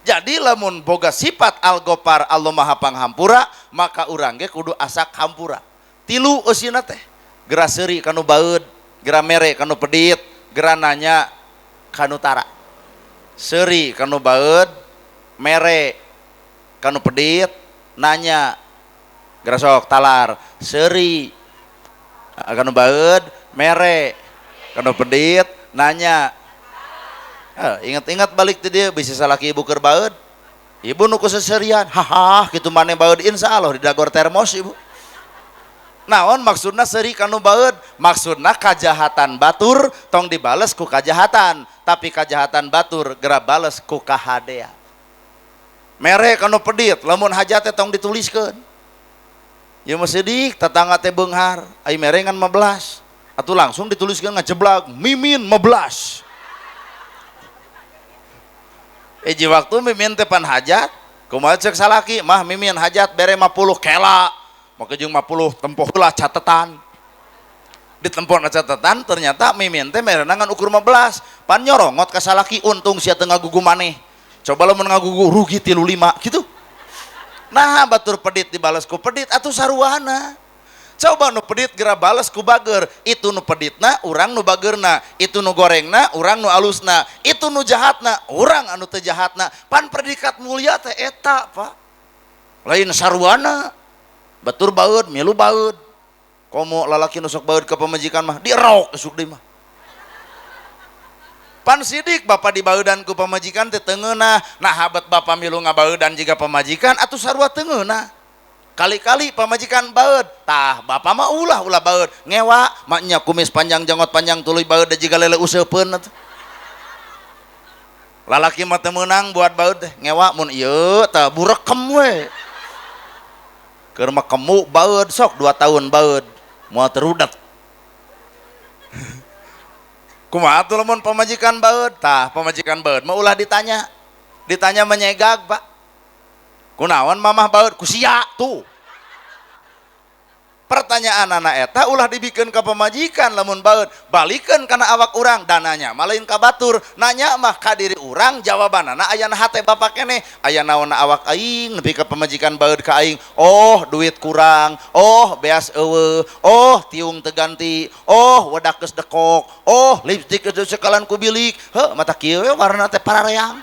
Jadi lamun boga sifat Al-Ghaffar, Allah Maha Panghampura, maka urang ge kudu asak hampura. Tilu eusina teh, geura seuri kanu baeud, geura mere kanu pedit, geura nanya kanu tara. Seuri kanu baeud, mere kanu pedit, nanya geura sok talar. Seuri kanu baeud, mere kanu pedit, nanya. Ingat-ingat balik ti dieu bisi salaki ibu keur baeud. Ibu nu kuseserian, haha kitu maneh baeud insyaallah didagor termos ibu. Naon maksudna seuri kanu baeud? Maksudna kajahatan batur tong dibales ku kajahatan, tapi kajahatan batur geura bales ku kahadea. Mere kanu pedit, lamun hajat teh tong dituliskeun. Ieu mah sidik tetangga teh beunghar, ai mere ngan 15. Atuh langsung dituliskeun ngajeblag mimin 15. Hiji waktu mimin teh pan hajat, kumaha ceuk salaki, mah mimin hajat bere 50 kela. Maka jeung 50 tempoh heula catetan. Ditempona catatan ternyata mimin teh merena ngan ukur 15. Pan nyorongot ka salaki, untung sia teu ngagugu maneh. Coba lamun ngagugu rugi 35 gitu. Nah batur pedit dibales ku pedit atuh saruana. Coba nu pedit geura bales ku bager, itu nu peditna urang nu bagerna, itu nu gorengna urang nu alusna, itu nu jahatna urang anu teu jahatna. Pan predikat mulia teh eta, Pak. Lain saruana. Batur baeud, milu baeud. Komo lalaki nu sok baeud ka pamajikan mah dirok esuk deui mah. Pan sidik bapak dibaeudan ku pamajikan teh teu ngeunah. Nah habat bapak milu ngabaeudan jiga pamajikan atuh sarua teu ngeunah. Kali-kali pamajikan baeud, tah bapak mah ulah ulah baeud, ngewa maknya kumis panjang jenggot panjang tuluy baeud da jiga lele useupeun atuh. Lalaki mah teu meunang buat baeud teh, ngewa mun ieu tah burekem we. Keur mah kemu baeud sok 2 tahun baeud, moal terudet. Kumaha atuh lamun pamajikan baeud? Tah pamajikan baeud mah ulah ditanya. Ditanya menyegag, Pak. Kunaon mamah baeud? Ku sia tuh. Pertanyaan anak eta ulah dibikeun ka pamajikan lamun baeud, balikeun kana awak urang dananya mah lain ka batur, nanya mah ka diri urang jawabanana aya na hate bapak keneh, aya naonna awak aing nepi ka pamajikan baeud ka aing, oh duit kurang, oh beas eueuh, oh tiung teu ganti, oh wedak geus dekok, oh lipstik geus sekalan ku bilik, heuh mata kieu we warna teh parareang.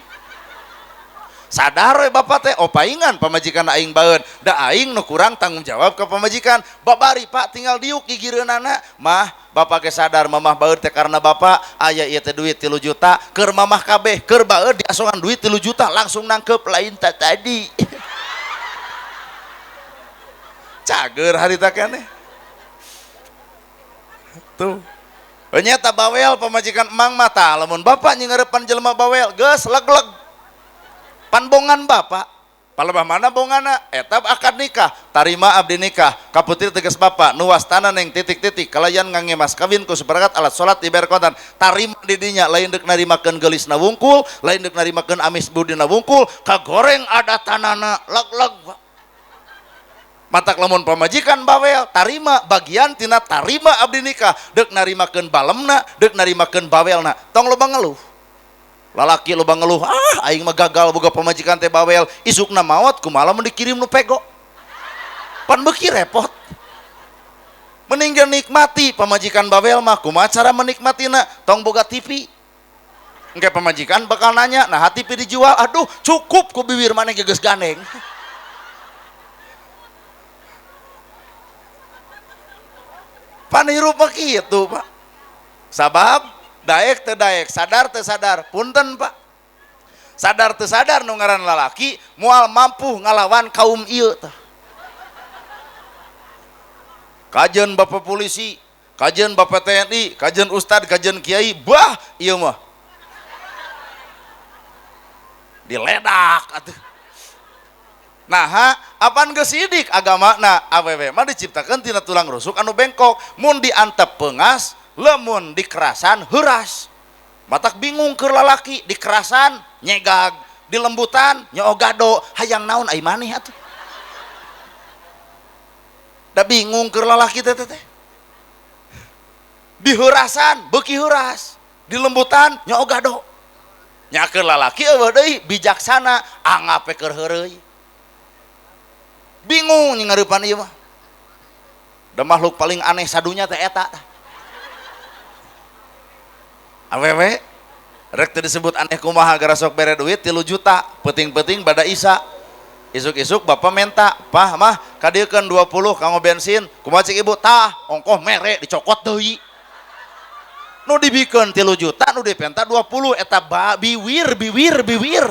Sadar we bapak teh oh paingan pamajikan aing baeud da aing nu kurang tanggung jawab ke pamajikan. Babari pak tinggal diuk gigireunana mah bapak ge sadar mamah baeud teh karena bapak aya ieu teh duit 3 juta keur mamah kabeh keur baeud diasongan duit 3 juta langsung nangkep lain tak tadi. Cager harita keneh. Tuh. Nyata bawel pamajikan emang mata lamun bapak nyingarepan jelema bawel geus leg-leg. Panbongan bapak palebah mana bongana eta akad nikah tarima abdi nikah kaputri tegas bapak nuwastana neng titik-titik kalayan ngange mas kawin ku seperangkat alat salat dibayar kontan tarima didinya lain deuk narimakeun geulisna wungkul lain deuk narimakeun amis budina wungkul kagoreng adatanana leg-leg. Matak lamun pamajikan bawel tarima bagian tina tarima abdi nikah deuk narimakeun balemna deuk narimakeun bawelna tong loba ngeluh. Lalaki loba ngeluh ah aing mah gagal boga pamajikan teh bawel isukna maot kumaha mun dikirim nu pego pan beuki repot. Mending nikmati pamajikan bawel mah kumaha cara menikmatina tong boga TV engke pamajikan bakal nanya nah TV dijual aduh cukup ku biwir maneh geus gandeng. Pan hirup mah kitu pak sabab daek teu daek sadar teu sadar punten pak sadar teu sadar nu ngaran lalaki moal mampu ngalawan kaum ieu tah. Kajeun bapak polisi kajeun bapak TNI kajeun ustad kajeun kiai bah ieu mah diledak atuh. Nah, apaan geus sidik agamana awewe mah diciptakeun tina tulang rusuk anu bengkok mun diantep peungas lemun dikerasan heuras. Matak bingung keur lalaki dikerasan nyegag dilembutan nyoogado hayang naon ai maneh atuh. Da bingung keur lalaki teh teh. Diheurasan beuki heuras dilembutan nyoogado. Nya keur lalaki eueuh deui bijaksana anggap we keur heureuy. Bingung nyingareupan ieu mah. Da makhluk paling aneh sadunya teh eta. Awewe rek teu disebut aneh kumaha gara sok bere duit 3 juta peuting-peuting bada isa isuk-isuk bapak menta pah mah kadieukeun 20 kanggo bensin kumaha cik ibu tah ongkoh mere dicokot deui nu dibikeun 3 juta nu dipenta 20 eta ba biwir biwir biwir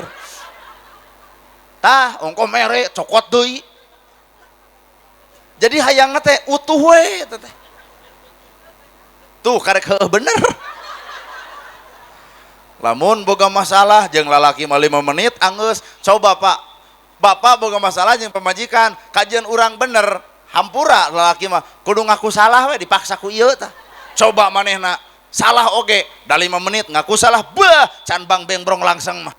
tah ongkoh mere cokot deui jadi hayangna teh utuh we teh tuh karek heueuh bener. Lamun boga masalah jeung lalaki mah 5 menit anggeus coba pak bapak boga masalah jeung pamajikan kajian urang bener hampura lalaki mah kudu ngaku salah we dipaksa ku ieu tah coba manehna salah oge da 5 menit ngaku salah beuh can bang bengbrong langsung mah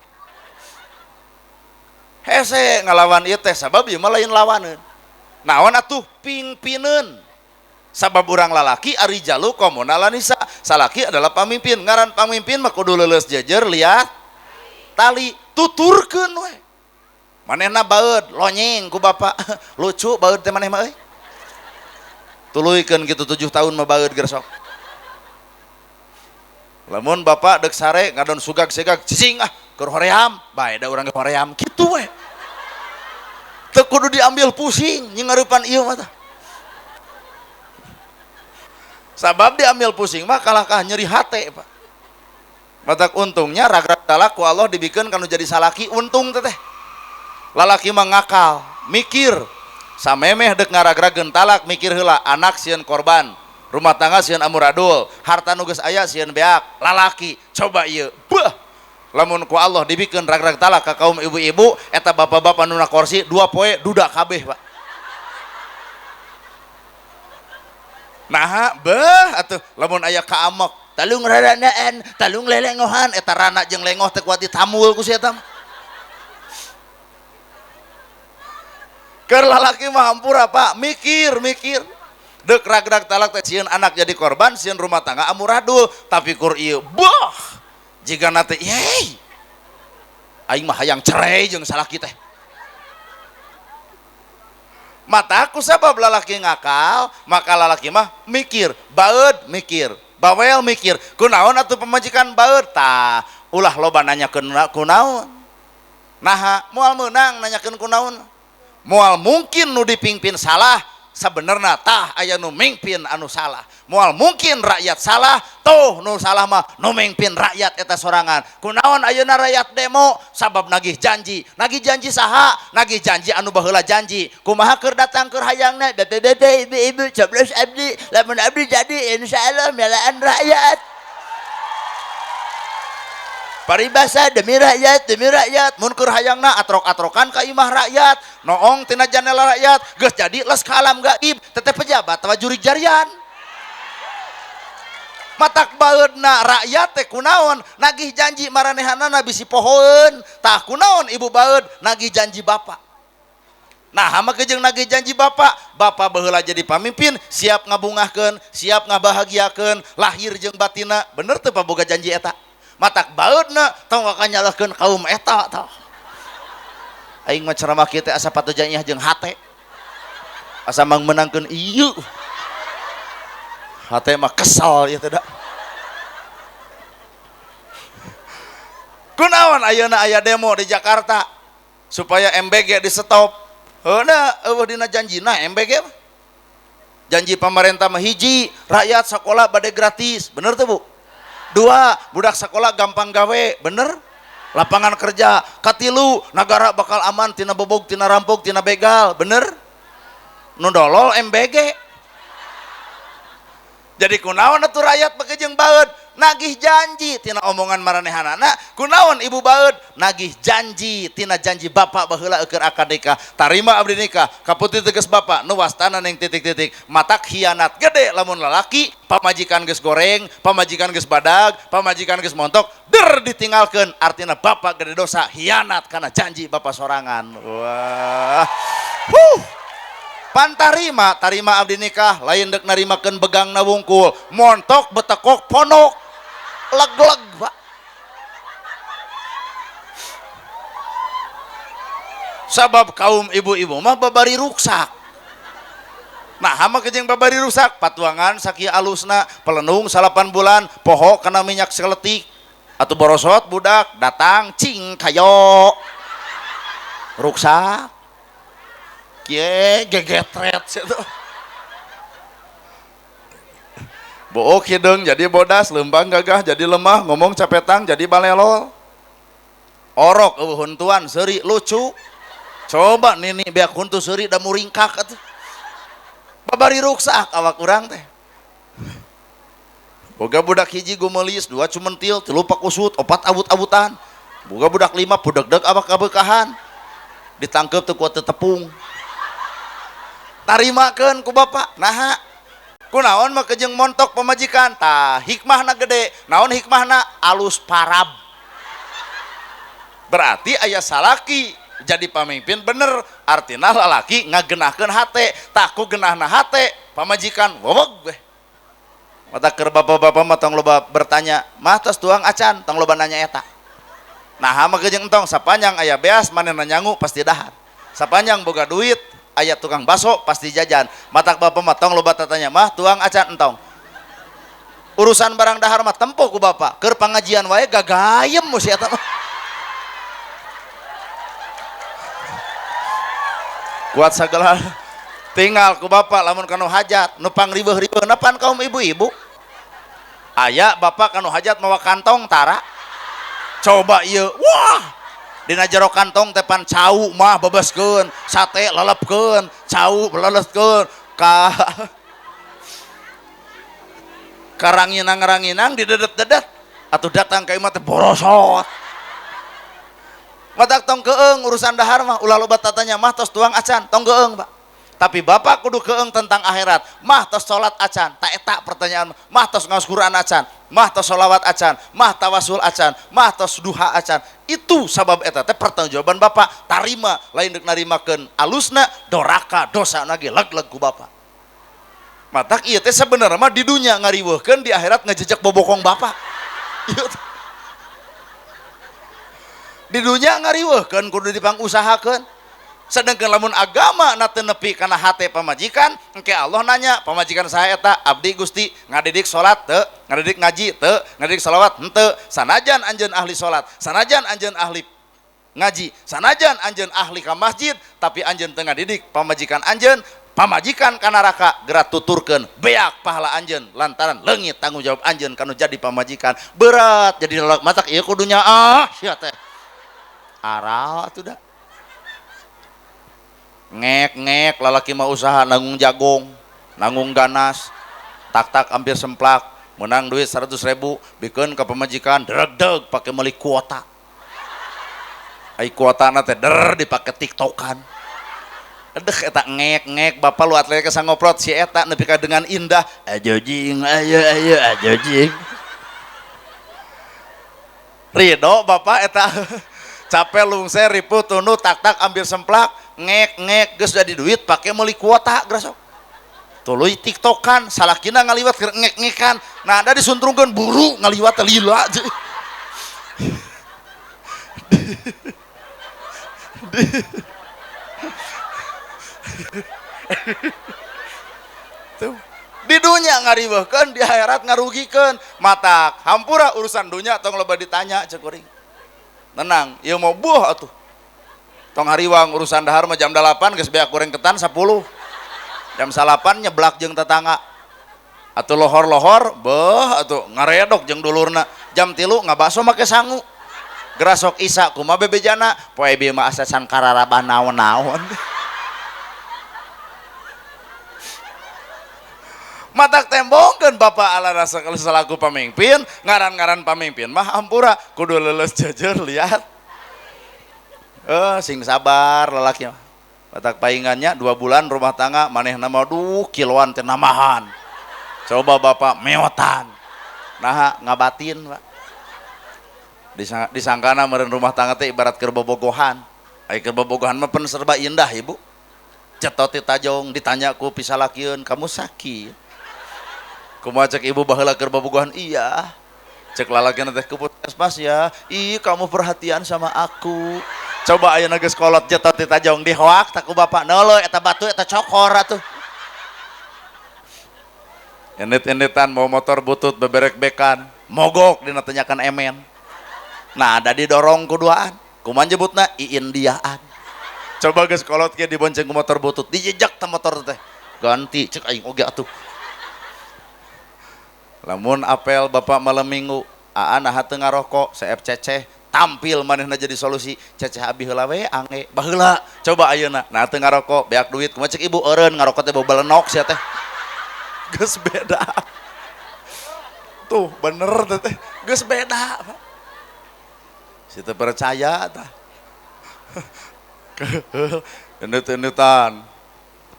hese ngalawan ieu teh sabab ieu mah lain lawaneun naon atuh pingpineun sabab urang lalaki ari jalu komunal lanisa salaki adalah pamimpin ngaran pamimpin mah kudu leuleus jejer liat tali tuturkeun we manehna baeud lonyeng ku bapak lucu baeud teh maneh mah euy tuluykeun kitu 7 tahun mah baeud geus sok lamun bapak deuk sare ngadon sugag-segag cicing ah keur hoream bae da urang ge hoream kitu we teu kudu diambil pusing nyingareupan ieu mah tah. Sabab diambil pusing mah kalahkah nyeri hate pak. Matak untungnya ragrag talak ku Allah dibikeun kanu jadi salaki untung teteh. Lalaki mah ngakal, mikir. Samemeh deuk ngaragrageun talak mikir heula anak sieun korban, rumah tangga sieun amuradul, harta nu geus aya sieun beak. Lalaki coba ieu. Beuh. Lamun ku Allah dibikeun ragrag talak ka kaum ibu-ibu eta bapak-bapak nu na kursi 2 poe duda kabeh pak. Nah, beuh atuh lamun aya kaamek, talung raranaan, talung lelengohan eta rana jeung lengoh teh kuat ditamul ku si eta mah. Keur lalaki mah hampura Pak, mikir, mikir. Deuk ragrag talak teh sieun anak jadi korban, sieun rumah tangga amuradul, tapi kur ieu beuh jigana teh yey. Aing mah hayang cerai jeung salaki teh. Mata aku sabab lalaki ngakal maka lalaki mah mikir baeud mikir bawel mikir kunaon atuh pamajikan baeud tah ulah loba nanya kunaon Naha moal meunang nanyakeun kunaon? Moal mungkin nu dipingpin salah, sabenerna tah aya nu mingpin anu salah. Moal mungkin rakyat salah, tuh nu salah mah nu mingpin rakyat eta sorangan. Kunaon ayeuna rakyat demo? Sabab nagih janji. Nagih janji saha? Nagih janji anu baheula janji. Kumaha keur datang keur hayangna? Bapak-bapak, ibu-ibu, coblos abdi, lamun abdi jadi insyaallah melaan rakyat. Paribasa demi rakyat, mun keur hayangna atrok-atrokan ka imah rakyat, noong tina janela rakyat, geus jadi les ka alam gaib, teteh pejabat atawa jurig jarian. Matak baeudna rakyat teh kunaon nagih janji maranehanana bisi pohoeun, tah kunaon ibu baeud nagih janji bapak. Nah, hama kejeung nagih janji bapak, bapak baheula jadi pamimpin, siap ngabungahkeun, siap ngabahagiakeun, lahir jeung batina, bener teu paboga janji eta? Matak baeudna tong nyalahkeun kaum eta tah. Aing mah ceramah kieu teh asa patujannya jeung hate. Asa mangmenangkeun ieu. Hate mah kesal ieu teh da. Kunaon ayeuna aya demo di Jakarta supaya MBG di stop. Heuh eueuh dina janjina MBG mah. Janji pemerintah mah hiji, rakyat sekolah bade gratis, bener teu Bu? Dua, budak sekolah gampang gawe, bener? Lapangan kerja. Katilu, negara bakal aman tina bobog, tina rampok, tina begal, bener? Nu dolol MBG. Jadi kunaon atuh rakyat beuki jeung baeud nagih janji tina omongan maranehanana, kunaon ibu baeud nagih janji tina janji bapak baheula keur akad nikah, tarima abdi nikah, kaputi tegas bapak nu wastana ning titik-titik, matak hianat gede lamun lalaki pamajikan geus goreng, pamajikan geus badag, pamajikan geus montok, der ditinggalkeun, artina bapak gede dosa hianat kana janji bapak sorangan. Wah. Huh. Pan tarima, tarima abdi nikah, lain dek narimakeun begangna wungkul, montok betekok ponok, leg-leg Pak. Sabab kaum ibu-ibu mah babari ruksak. Nah, hama kejeng babari rusak, patuangan sakieu alusna, pelenung 8 bulan, poho kana minyak seletik, atau borosot budak datang cing kayo ruksak. Kie gegetret situ. Book hideung jadi bodas, leumpang gagah jadi lemah, ngomong capetang jadi balelol. Orok eueuh huntuan seuri lucu. Coba nini beak huntu seuri da muringkak atuh. Babari ruksak awak urang teh. Boga budak hiji gumelis, dua cumentil, tilu pakusut, opat abut-abutan. Boga budak lima pudegdeg awak kabeukahan. Ditangkep teu kuat tepung. Tarimakeun ku bapak, naha kunaon mah kejeng montok pamajikan, tah hikmahna gede, naon hikmahna alus parab. Berarti aya salaki jadi pamimpin bener, artina lalaki ngagenahkeun hate, tah ku genahna hate pamajikan weweg beh. Mata keur bapak-bapak mah tong loba bertanya, mah tos tuang acan, tong loba nanya eta. Naha mah kejeng entong sapanjang aya beas manehna nyangu pasti dahar. Sapanjang boga duit ayat tukang baso pasti jajan. Matak bapak mah tong loba tatanya mah tuang acan entong. Urusan barang dahar mah tempo ku bapak. Keur pangajian wae gagayem mu si eta mah. Kuat sagala tinggal ku bapak lamun kanu hajat nu pangribeuh-ribeuhna pan kaum ibu-ibu. Aya bapak kanu hajat mawa kantong tara. Coba ieu wah dina jero kantong teh pan cau mah bebeskeun, sate lelepkeun, cau leleskeun, ka karanginang-ranginang didedet-dedet atuh datang ka imah teh borosot. Matak tong keung urusan dahar mah ulah loba tatanya mah tos tuang acan, tong keung Pak. Tapi bapak kudu keung tentang akhirat, mah tos salat acan, tak eta pertanyaan, mah tos ngaos Quran acan, mah tos sholawat acan, mah tawasul acan, mah tos duha acan. Itu sabab eta teh pertanggungjawaban bapak, tarima lain deuk narimakeun alusna doraka dosa nage leg-leg ku bapak. Matak ieu teh sebenarnya mah di dunya ngariweuhkeun di akhirat ngejejak bobokong bapak. Ieu teh. Di dunya ngariweuhkeun kudu dipangusahakeun. Sedangkan lamun agama na teu nepi kana hate pamajikan, engke Allah nanya, pamajikan saya eta abdi Gusti ngadidik salat teu, ngadidik ngaji teu, ngadidik salawat henteu, sanajan anjeun ahli salat, sanajan anjeun ahli Ngaji sanajan anjeun ahli ka masjid tapi anjeun teu ngadidik pamajikan anjeun, pamajikan ka neraka geura tuturkeun beak pahala anjeun lantaran leungit tanggung jawab anjeun kanu jadi pamajikan. Berat jadi lalak matak ieu kudu nyaah sia teh. Aral atuh da. Ngek-ngek lalaki mah usaha nanggung jagong, nanggung ganas, tak-tak hampir semplak, menang duit 100.000 bikeun ka pamajikan dregdeg pake meuli kuota. Ai kuotana teh der dipake tiktokan. Edeh eta ngek-ngek bapak lu atlet ke sangoprot si eta nepi ka dengan indah ayo jing ayo ayo ayo jing. Ridho bapak eta capek lungser ripuh tunduh tak-tak ambil semplak ngek-ngek geus jadi duit pake meuli kuota grasok. Tuluy tiktokan salakina ngaliwat keur ngek-ngekan. Nah ada disuntrungkeun buru ngaliwat teh lila. Tuh. Di dunia ngariweuhkeun, di akhirat ngarugikeun. Matak hampura urusan dunia tong loba ditanya cek kuring. Tenang, ieu mau buah atuh. Tong hariwang urusan dahar mah jam 8 geus beak goreng ketan 10. Jam 9 nyeblak jeung tetangga. Atuh lohor-lohor beuh atuh ngaredok jeung dulurna. Jam 3 ngabaso make sangu. Gerasok isa kumaha bebejana poe bieu mah asa can kararabah naon-naon. Matak tembongkeun bapak ala rasa kalau selaku pamimpin, ngaran-ngaran pamimpin mah hampura kudu leuleus jeujeur liat. Sing sabar lalaki mah. Matak paingannya 2 bulan rumah tangga manehna mah duh kiloan teh namahan. Coba bapak meotan. Naha ngabatin, Pak. Disangkana meureun rumah tangga teh ibarat keur bobogohan. Ai keur bobogohan mah pen serba indah, Ibu. Cetot tajong ditanya ku pisalakieun, "Kamu sakit?" Kumaha cek ibu baheula keur bobogohan? Iya. Cek lalakina teh ke puskesmas ya. Ih, kamu perhatian sama aku. Coba ayeuna geus kolot cetot tajong dihoak tak ku bapak. Neuleuh eta batu eta cokor atuh. Enit-enitan mau motor butut beberek-bekan, mogok dina tanyakan emen. Nah, ada didorong kuduaan. Kumaha nyebutna iindiaan. Coba geus kolot ge dibonceng ku motor butut, dijejak teh motor teh. Ganti cek aing oge atuh. Lamun apel bapak malam minggu, aa naha teu ngarokok, seep ceceh, tampil manehna jadi solusi. Ceceh abi heula we ange, baheula. Coba ayeuna, nah teu ngarokok, beak duit, kumaha cek ibu eureun ngarokok teh bau balenok sia teh. Geus beda. Tuh, bener teh, geus beda, Pak. Si teu percaya tah. Endut-endutan.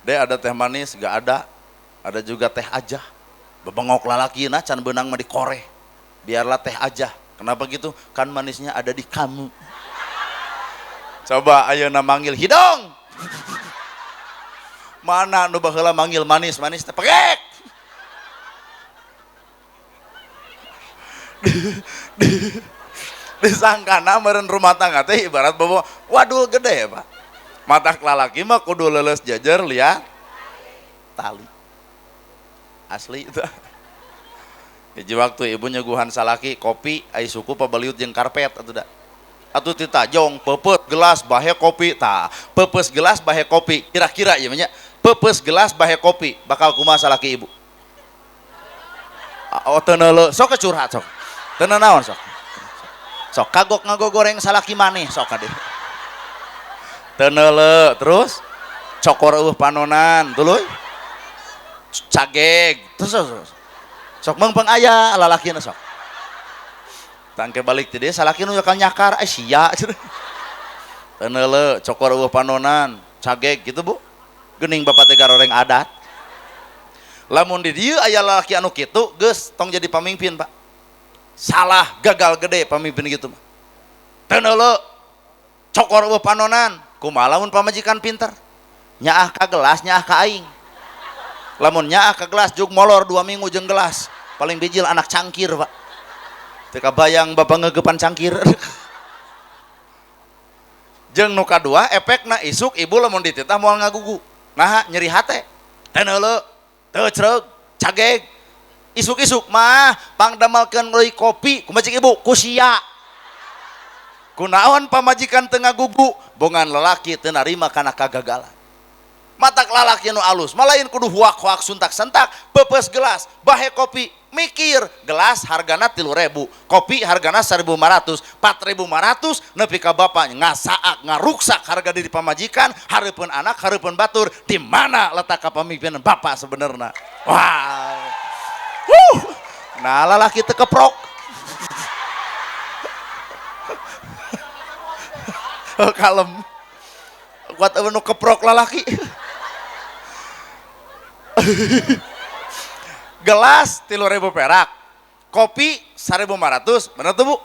Dek ada teh manis, gak ada. Ada juga teh aja. Bebengok lalakina can beunang mah dikoreh. Biarlah teh aja. Kenapa gitu? Kan manisnya ada di kamu. Coba ayeuna manggil hidung. Mana nu baheula manggil manis-manis teh pekek. Disangkana meureun rumah tangga teh ibarat bobo wadul gede, Pak. Matak lalaki mah kudu leuleus jejer liat tali. Asli itu. Hiji waktu ibu nyuguhan salaki kopi ai suku pabaliut jeung karpet atuh da. Atuh titajong peupeut gelas bahe kopi tah. Peupeus gelas bahe kopi kira-kira ieu nya. Peupeus gelas bahe kopi bakal kumaha salaki ibu? Oh teu neuleuh sok curhat sok. Teu naon sok. Sok kagok ngagogoreng salaki maneh sok kade. Teu neuleuh terus cokor eueuh panonan tuluy. Cageg terus terus. Sok meungpeung aya lalakina sok. Tangke balik ti dieu salaki nu bakal nyakar eh sia. Teu neuleuh cokor eueuh panonan cageg gitu Bu. Geuning bapak teh garoreng adat. Lamun di dieu aya lalaki anu kitu geus tong jadi pamimpin, Pak. Salah, gagal gede pamimpin gitu mah. Teu neuleuh cokor eueuh panonan, kumaha lamun pamajikan pinter? Nyaah ka gelas, nyaah ka aing. Lamun nyaah ka gelas jug molor 2 minggu jeung gelas. Paling bijil anak cangkir, Pak. Teu kabayang bapak ngeugepan cangkir. Jeung nu kadua efekna isuk ibu lamun dititah moal ngagugu. Naha nyeri hate. Teu neuleuh, teu creug, cageg. Isuk-isuk mah pangdamelkeun meuli kopi kumaha cek ibu ku sia. Kunaon pamajikan teu ngagugu, bongan lalaki teu narima kana kagagalan. Matak lalaki nu alus, malain kudu huak-huak suntak-sentak, peupeus gelas, bahe kopi, mikir gelas hargana 3.000, kopi hargana 1.500, 4.500 nepi ka bapak ngasaak ngaruksak harga diri pamajikan, hareupeun anak, hareupeun batur, di mana letak kepemimpinan bapak sebenarnya? Wah. Wuh. Nah, lalaki teu keprok. Kalem. Kuat nu keprok lalaki. Gelas 3.000 perak, kopi 1.500, bener tuh bu?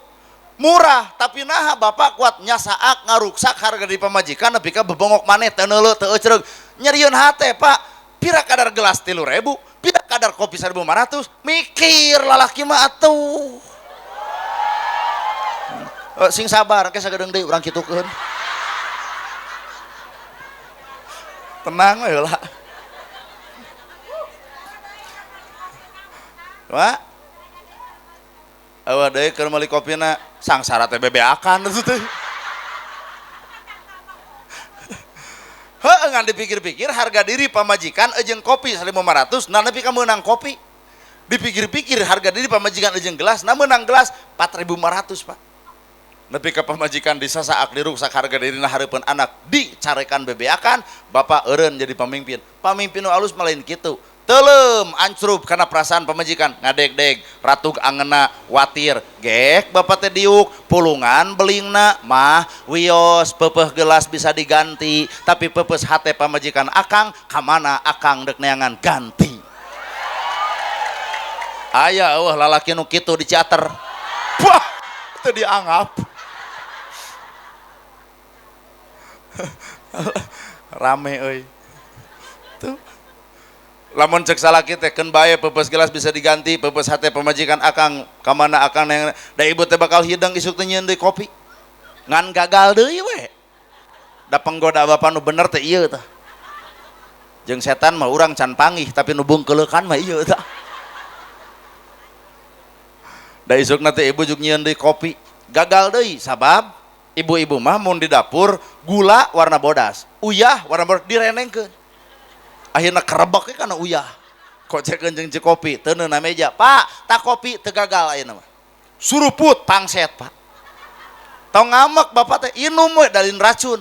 Murah, tapi naha bapak kuat nyasaak ngaruksak harga di pamajikan nepi ka bebongok maneh teu neuleuh teu ecreug. Nyerieun hate pak, pira kadar gelas 3.000, pira kadar kopi 1.500, mikir lalaki mah atuh. Sing sabar, ke sagedeung deui urang kitukeun. Tenang we lah. Wah, eueuh deui keur meuli kopina sangsara teh bebeakan atuh teh. Heuh ngan dipikir-pikir harga diri pamajikan jeung kopi 1.500, nah nepi ka meunang kopi. Dipikir-pikir harga diri pamajikan jeung gelas, nah meunang gelas 4.500 pak. Nepi ka pamajikan disasaak diruksak harga dirina hareupeun anak dicarekan bebeakan, bapak eureun jadi pamimpin. Pamimpin nu alus mah lain kitu. Telem ancrub karena perasaan pamajikan ngadeg-deg ratug angena watir gek bapak teh diuk pulungan belingna mah wios pepeh gelas bisa diganti tapi pepes hate pamajikan akang kamana akang dek neangan ganti. Aya eueuh lalaki nu kitu di ciater. Wah, teu dianggap. Rame euy. Tuh. Lamun cek salaki teh keun bae peupeus gelas bisa diganti, peupeus hate pamajikan akang kamana akang neng da ibu teh bakal hidang isuk teh nyieun deui kopi. Ngan gagal deui we. Da penggoda bapa nu bener teh ieu tah. Jeung setan mah urang can panggih tapi nu bungkeuleukan mah ieu tah. Da isukna teh ibu jeung nyieun deui kopi, gagal deui sabab ibu-ibu mah mun di dapur gula warna bodas, uyah warna bodas direnengkeun. Akhirna kerebek kana uyah. Kocekeun jeung ceu kopi teu neuna meja. Pak, tak kopi teu gagal ayeuna mah. Suruput pangset, Pak. Tong ngamek bapak teh inum we dalin racun.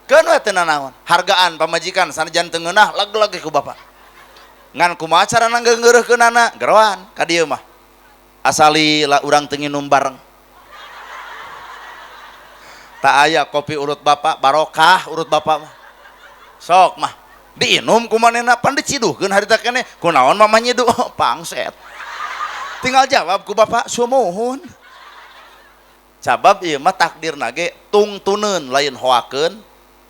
Keun we teu nanaon. Hargaan pamajikan sanajan teu ngeunah leg-leg ku bapak. Ngan kumaha carana ngeungeureuhkeunana? Geroan ka dieu mah. Asali lah urang teu nginum bareng. Tak aya kopi urut bapak, barokah urut bapak mah. Sok mah diinum ku manehna pan diciduhkeun harita keneh kunaon mama nyidu pangset. Tinggal jawab ku bapak sumuhun. Sabab ieu mah takdirna ge tungtuneun lain hoakeun,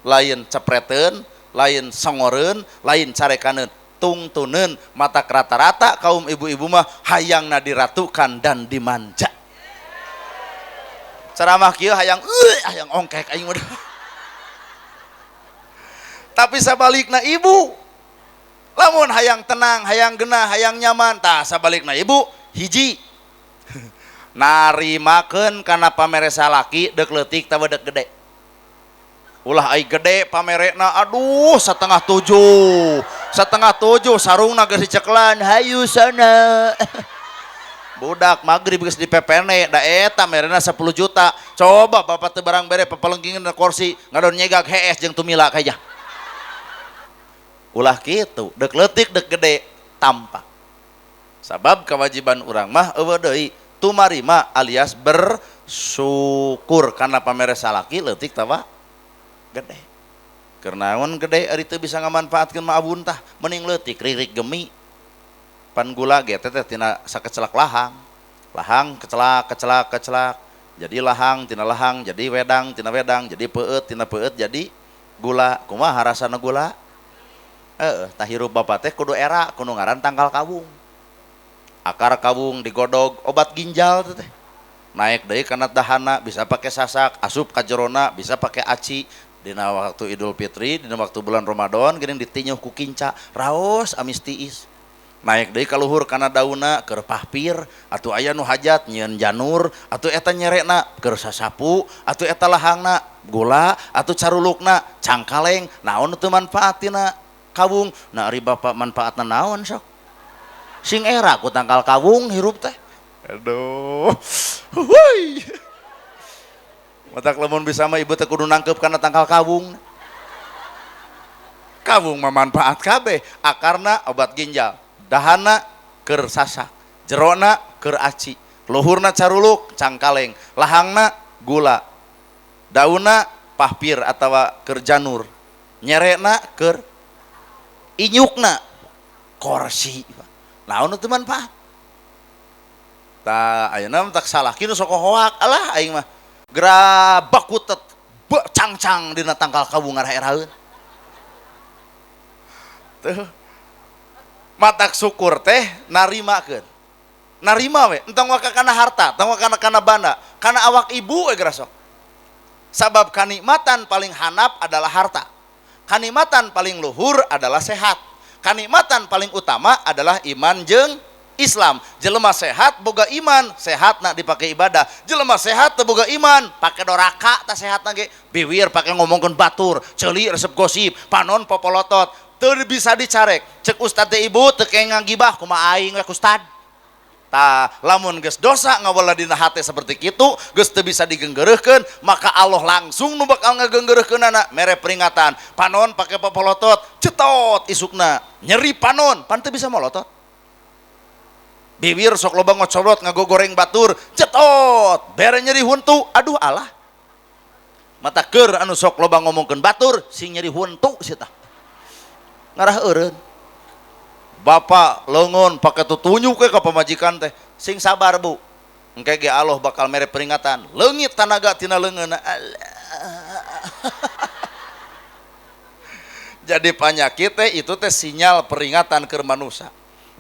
lain cepreteun, lain songoreun, lain carekaneun. Tungtuneun matak rata-rata kaum ibu-ibu mah hayangna diratukan dan dimanja. Ceramah kieu hayang hayang ongkek aing mah. Tapi sabalikna ibu lamun hayang tenang, hayang genah, hayang nyaman, tah sabalikna ibu hiji narimakeun kana pamere salaki deuk leutik tawa deuk gede. Ulah ai gede pamerena aduh 6:30. 6:30 sarungna geus diceklan hayu sana. Budak magrib geus dipepene da eta merena 10 juta. Coba bapak teu barang bere papalengkingeun na kursi ngadon nyegag hees jeung tumila kaya. Ulah kitu, dek leutik dek gede tampak. Sabab kewajiban urang mah eueuh deui tumarima alias bersyukur karena pamere salaki leutik tawa gede. Keur naon gede ari teu bisa ngamanfaatkeun mah abun tah, mending leutik ririk gemi. Pan gula ge teh tina sakecelak lahang. Lahang kecelak kecelak kecelak. Jadi lahang tina lahang jadi wedang tina wedang jadi peueut tina peueut jadi gula. Kumaha rasana gula? Tah hirup bapak teh kudu era kudu ngaran tangkal kawung. Akar kawung digodog obat ginjal teh. Naik deui kana dahana bisa pake sasak, asup ka jerona bisa pake aci. Dina waktu Idul Fitri, dina waktu bulan Ramadan geuning ditinyuh ku kinca, raos amis tiis. Naik deui ka luhur kana daunna keur pahpir atuh aya nu hajat nyieun janur atuh eta nyerekna keur sasapu atuh eta lahangna gula atuh carulukna cangkaleng naon teu manfaatina kawung. Nah ari bapak manfaatna naon sok sing era ku tangkal kawung hirup teh. Aduh huy matak lamun bisa mah ibu teh kudu nangkep kana tangkal kawung. Kawung mah manfaat kabeh, akarna obat ginjal, dahana keur sasak, jerona keur aci, luhurna caruluk cangkaleng, lahangna gula, daunna pahpir atawa keur janur, nyerekna keur inyukna korsi. Naon teu manfaat? Tah ayeuna tak salah kieu sok hoak alah aing mah gerabak kutet cangcang dina tangkal kawung ngaraeraeun. Tuh matak syukur teh narimakeun. Narima we, entong waka kana harta, entong waka kana banda, kana awak ibu we gerasok. Sabab kanikmatan paling hanap adalah harta. Kanikmatan paling luhur adalah sehat. Kanikmatan paling utama adalah iman jeung Islam. Jelema sehat boga iman, sehatna dipake ibadah. Jelema sehat teu boga iman, pake doraka tah sehatna ge. Biwir pake ngomongkeun batur, ceuli resep gosip, panon popolotot. Teu bisa dicarek. Cek ustad teh ibu teu kenging ngagibah kumaha aing we ustad. Tah lamun geus dosa ngawala dina hate seperti kitu, geus teu bisa digenggereuhkeun, maka Allah langsung nu bakal ngagenggereuhkeunana mere peringatan. Panon pake popolotot, cetot isukna. Nyeri panon, pan teu bisa molotot. Bibir sok loba ngocoblot ngagogoreng batur, cetot, bere nyeri huntu, aduh Allah. Mata keur anu sok loba ngomongkeun batur, sing nyeri huntu sia tah. Ngarah eureun. Bapak leungeun pake tutunjuk we ka pamajikan teh, sing sabar bu. Engke ge Allah bakal mere peringatan, leungit tanaga tina leungeunna. Jadi penyakit teh itu teh sinyal peringatan keur manusia.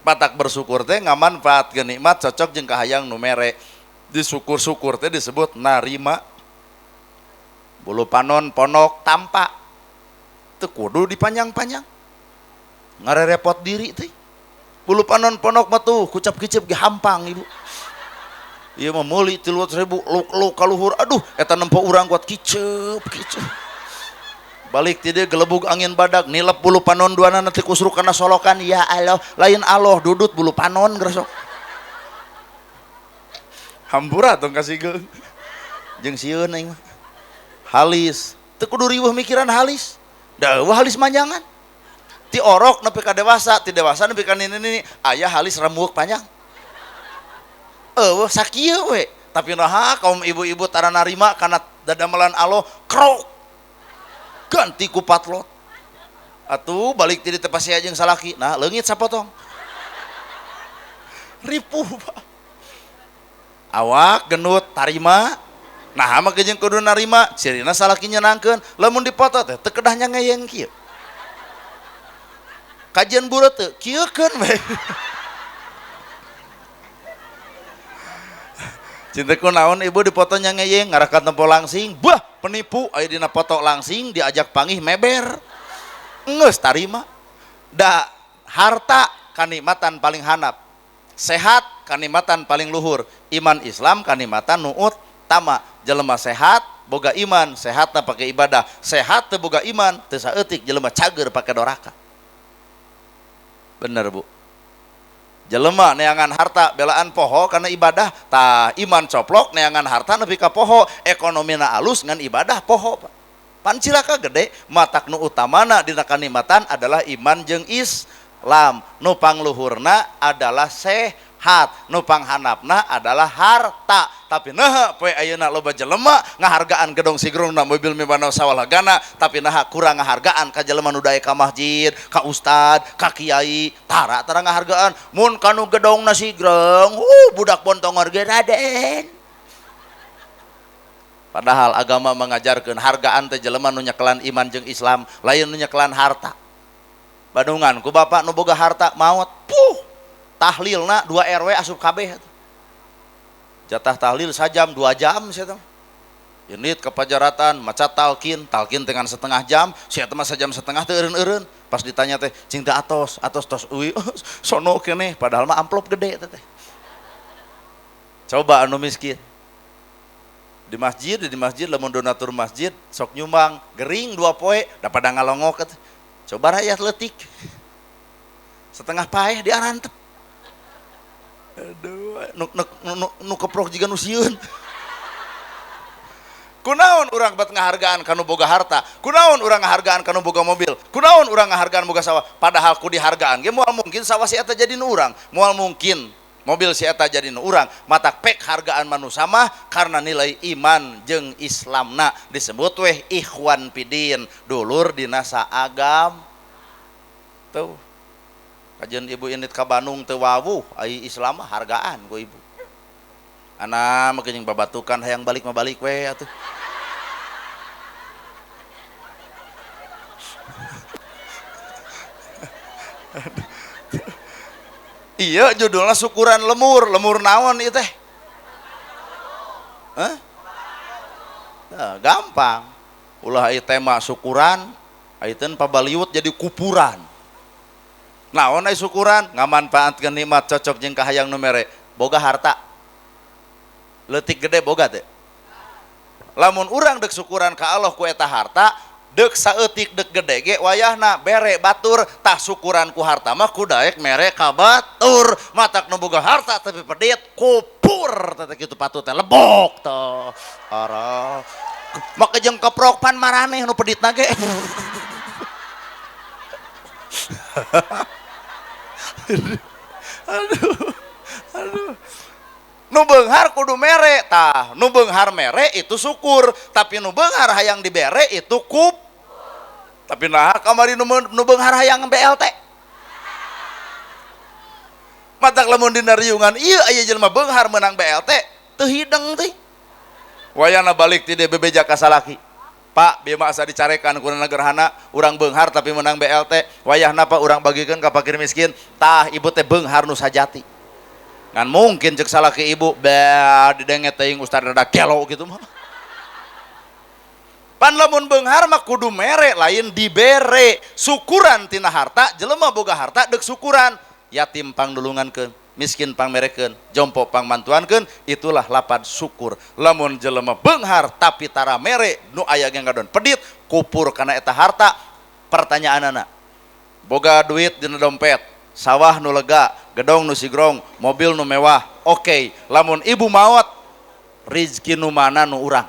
Patak bersyukur teh ngamanfaatkeun nikmat cocok jeung kahayang nu mere. Disyukur-syukur teh disebut narima. Bulu panon ponok tampa. Teu kudu dipanjang-panjang. Ngarerepot diri teh. Bulu panon ponok mah tuh kucap-kicip ge hampang ibu. Ieu mah meuli 300.000 luk-luk ka luhur. Aduh eta nempo urang kuat kicep-kicep. Balik ti dieu gelebug angin badak nilep bulu panon duanana teh kusruk kana solokan. Ya Allah, lain Allah dudut bulu panon gresok. Hampura tong kasigeung. Jeung sieun aing mah. Halis, teu kudu riweuh mikiran halis. Da eueuh halis manjangan. Ti orok nepi ka dewasa, ti dewasa nepi ka nini-nini aya halis remuek panjang. Eueuh sakieu we. Tapi naha kaum ibu-ibu tara narima kana dadamelan Allah krok. Ganti ku patlot. Atuh balik ti dieu teh pasti jeung salaki. Nah leungit sapotong. Ripuh Pak. Awak genut tarima. Nah mah jeung kudu narima, cirina salaki nyenangkeun. Lamun dipoto teh teu kedah ngeyeng kieu. Kajian bureut teu kieukeun we. Cintaku naon ibu dipoto nya ngeyeng ngarah ka tempo langsing, bah penipu aya dina foto langsing diajak pangih meber. Geus tarima. Da harta kanikmatan paling hanap. Sehat kanikmatan paling luhur. Iman Islam kanikmatan nu utama. Jelema sehat boga iman, sehatna pake ibadah. Sehat teu boga iman, teu saeutik jelema cager pake doraka. Bener bu. Jelema neangan harta belaan poho karena ibadah, tah iman coplok neangan harta nepi ka poho, ekonomina alus ngan ibadah poho. Pan cilaka gede, matak nu utamana dina kanikmatan adalah iman jeung Islam. Nu pangluhurna adalah sehat, nu panghanapna adalah harta. Tapi naha poe ayeuna loba jelema ngahargaan gedong sigrungna mobil mibana sawalagana, tapi naha kurang ngahargaan ka jelema nu daek ka masjid, ka ustad, ka kiai, tara tara ngahargaan. Mun kanu gedongna sigrung, budak bontongor ge raden. Padahal agama mengajarkeun hargaan teh jelema nu nyekelan iman jeung Islam, lain nu nyekelan harta. Bandungan ku bapak nu boga harta maot, puh, tahlilna 2 RW asup kabeh. Jatah tahlil sajam 2 jam sia teh. Indit ke pajaratan maca talkin, talkin dengan setengah jam, si eta mah sajam setengah teu eureun-eureun. Pas ditanya teh cing teu atos, atos tos euy, sono keneh padahal mah amplop gede teh. Coba anu miskin. Di masjid lamun donatur masjid sok nyumbang gering 2 poe da pada ngalongok teh. Coba rakyat leutik. Setengah paeh diarantep. Aduh, nu keprok jiga nu sieun. Kunaon urang bet ngahargaan kanu boga harta, kunaon urang ngahargaan kanu boga mobil, kunaon urang ngahargaan boga sawah, padahal ku dihargaan ge moal mungkin sawah si eta jadi nu urang, moal mungkin mobil si eta jadi nu urang, matak pek hargaan manusia mah karena nilai iman jeung Islamna disebut weh ikhwan pidin, dulur dina saagam. Tuh. Kajeun ibu indit ka Bandung teu wawuh, ai Islam mah hargaan ku ibu. Ana mah geuning babatukan hayang balik mah balik we atuh. Iya judulnya syukuran lemur, lemur naon ieu teh? Hah? Nah, gampang. Ulah ieu tema syukuran, ayeuna pabaliut jadi kupuran. Naon ai syukuran? Ngamanfaatkeun nikmat cocok jeung kahayang nu mere. Boga harta. Leutik gede boga teh. Lamun urang deuk syukuran ka Allah ku eta harta, deuk saeutik deuk gede ge wayahna bere batur, tah syukuran ku harta mah ku daek mere ka batur. Matak nu boga harta tapi pedit kupur teh kitu patut teh lebok teh. Arah. Make jeung keprok pan maraneh nu peditna ge. Aduh. Aduh. Nu beunghar kudu mere tah, nu beunghar mere itu syukur, tapi nu beunghar hayang dibere itu kup. Tapi nah kamari nu beunghar hayang BLT. Matak lamun dina riungan ieu aya jelema beunghar meunang BLT teu hideng teh. Wayana balik ti DBB ka salaki. Pak, bieu mah asa dicarekan ku gerhana, urang beunghar tapi meunang BLT. Wayahna Pak urang bagikeun ka fakir miskin. Tah ibu teh beunghar nu sajati. Ngan mungkin cek salaki ibu beh didenge teuing ustad rada gelo gitu mah. Pan lamun beunghar mah kudu mere lain dibere. Syukuran tina harta, jelema boga harta deuk syukuran. Yatim pangdulungankeun, miskin pangmerekeun, jompo pangmantuankeun, itulah lapad syukur. Lamun jelema beunghar tapi tara mere nu aya ge ngadon pedit, kupur kana eta harta. Pertanyaanana, boga duit dina dompet, sawah nu lega, gedong nu sigrong, mobil nu mewah. Oke, lamun ibu maot, rizki nu mana nu urang?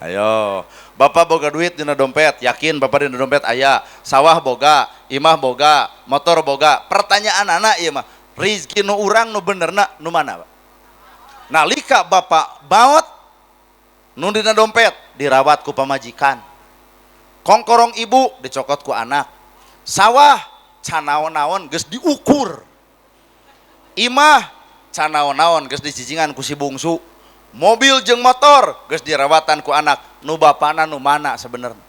Ayo, bapak boga duit dina dompet, yakin bapak dina dompet aya, sawah boga, imah boga, motor boga. Pertanyaan anak ieu mah, rizki nu urang nu benerna nu mana, Pak? Nalika bapak maot, nu dina dompet dirawat ku pamajikan. Kongkorong ibu dicokot ku anak. Sawah canaon-naon geus diukur. Imah canaon-naon geus dicicingan ku si bungsu. Mobil jeung motor geus dirawatan ku anak. Nu bapana nu mana sebenarnya?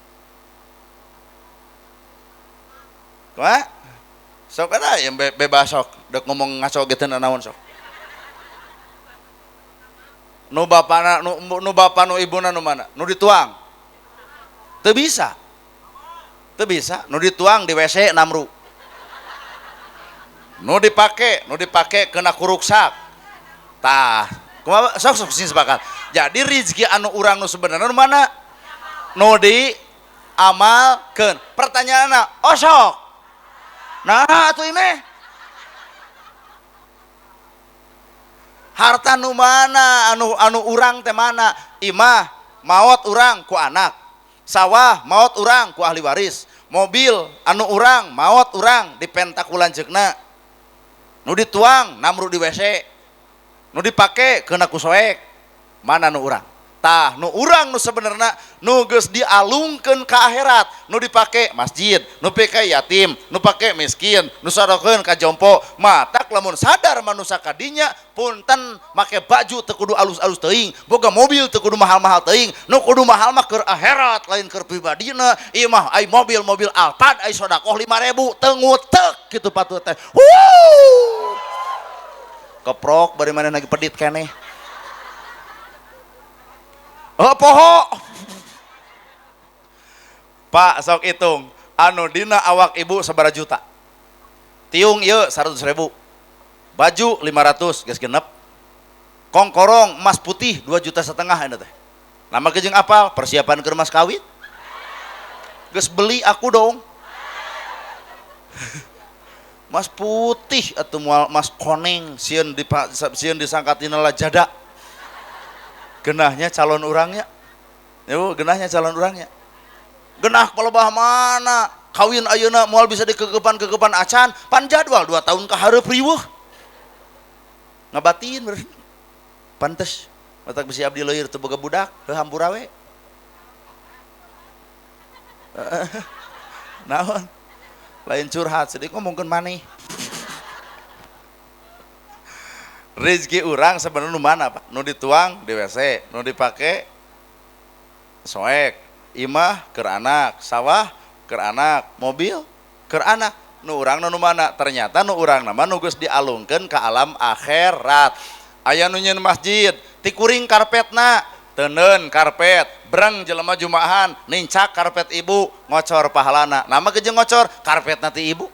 Kumaha? Sok ada yang bebas sok dek ngomong ngaco ge teu naon sok. Nu bapana nu bapa nu ibuna nu mana? Nu dituang. Teu bisa. Teu bisa, nu dituang di WC namru. Nu dipake kena kuruksak. Tah, kumaha sok sok sing sepakat. Jadi rezeki anu urang nu sebenarnya nu mana? Nu di amalkeun. Pertanyaanna, osok. Nah, atuh imeh. Harta nu mana anu urang teh mana? Imah maot urang ku anak. Sawah maot urang ku ahli waris, mobil anu urang maot urang dipentak ku lanceukna, nu dituang namru di WC, nu dipake keuna ku soek, mana nu urang? Tah nu urang nu sebenarna nu geus dialungkeun ka akhirat, nu dipake masjid, nu pake yatim, nu pake miskin, nu sarokeun ka jompo. Matak lamun sadar manusia kadinya punten make baju teu kudu alus-alus teuing, boga mobil teu kudu mahal-mahal teuing, nu kudu mahal mah keur akhirat lain keur pribadina. Ieu mah ai mobil-mobil Alphard ai sodakoh 5.000 teu ngutek kitu patut teh. Wuh. Keprok bari maneh lagi pedit keneh. Oh poho. Pak sok hitung anu dina awak ibu sabaraha juta. Tiung ieu 100.000. Baju 500 geus genep. Kongkorong emas putih 2,5 juta eta teh. Nama jeung apal persiapan keur mas kawin. Geus beli aku dong. Mas putih atau mual mas koneng sieun sieun disangkatina lajada. Genahnya calon urangnya. Ya Bu, genahnya calon urangnya. Genah palebah mana? Kawin ayeuna moal bisa dikegepan-kegepan acan, pan jadwal 2 tahun ka hareup riweuh. Ngabatin berarti. Pantes matak bisi abdi leuir teu boga budak, heuh hampura we. Naon? Lain curhat, sedih ngomongkeun maneh. Rezeki urang sebenarnya nu mana, Pak? Nu dituang di WC, nu dipake soek, imah keur anak, sawah keur anak, mobil keur anak. Nu urang nu mana? Ternyata nu urang mah nu geus dialungkeun ka alam akhirat. Aya nu nyeun masjid, tikuring karpetna, teuneun karpet, breng jelema jumaahan, nincak karpet ibu, ngocor pahalana. Nama ge jeung ngocor karpetna ti ibu.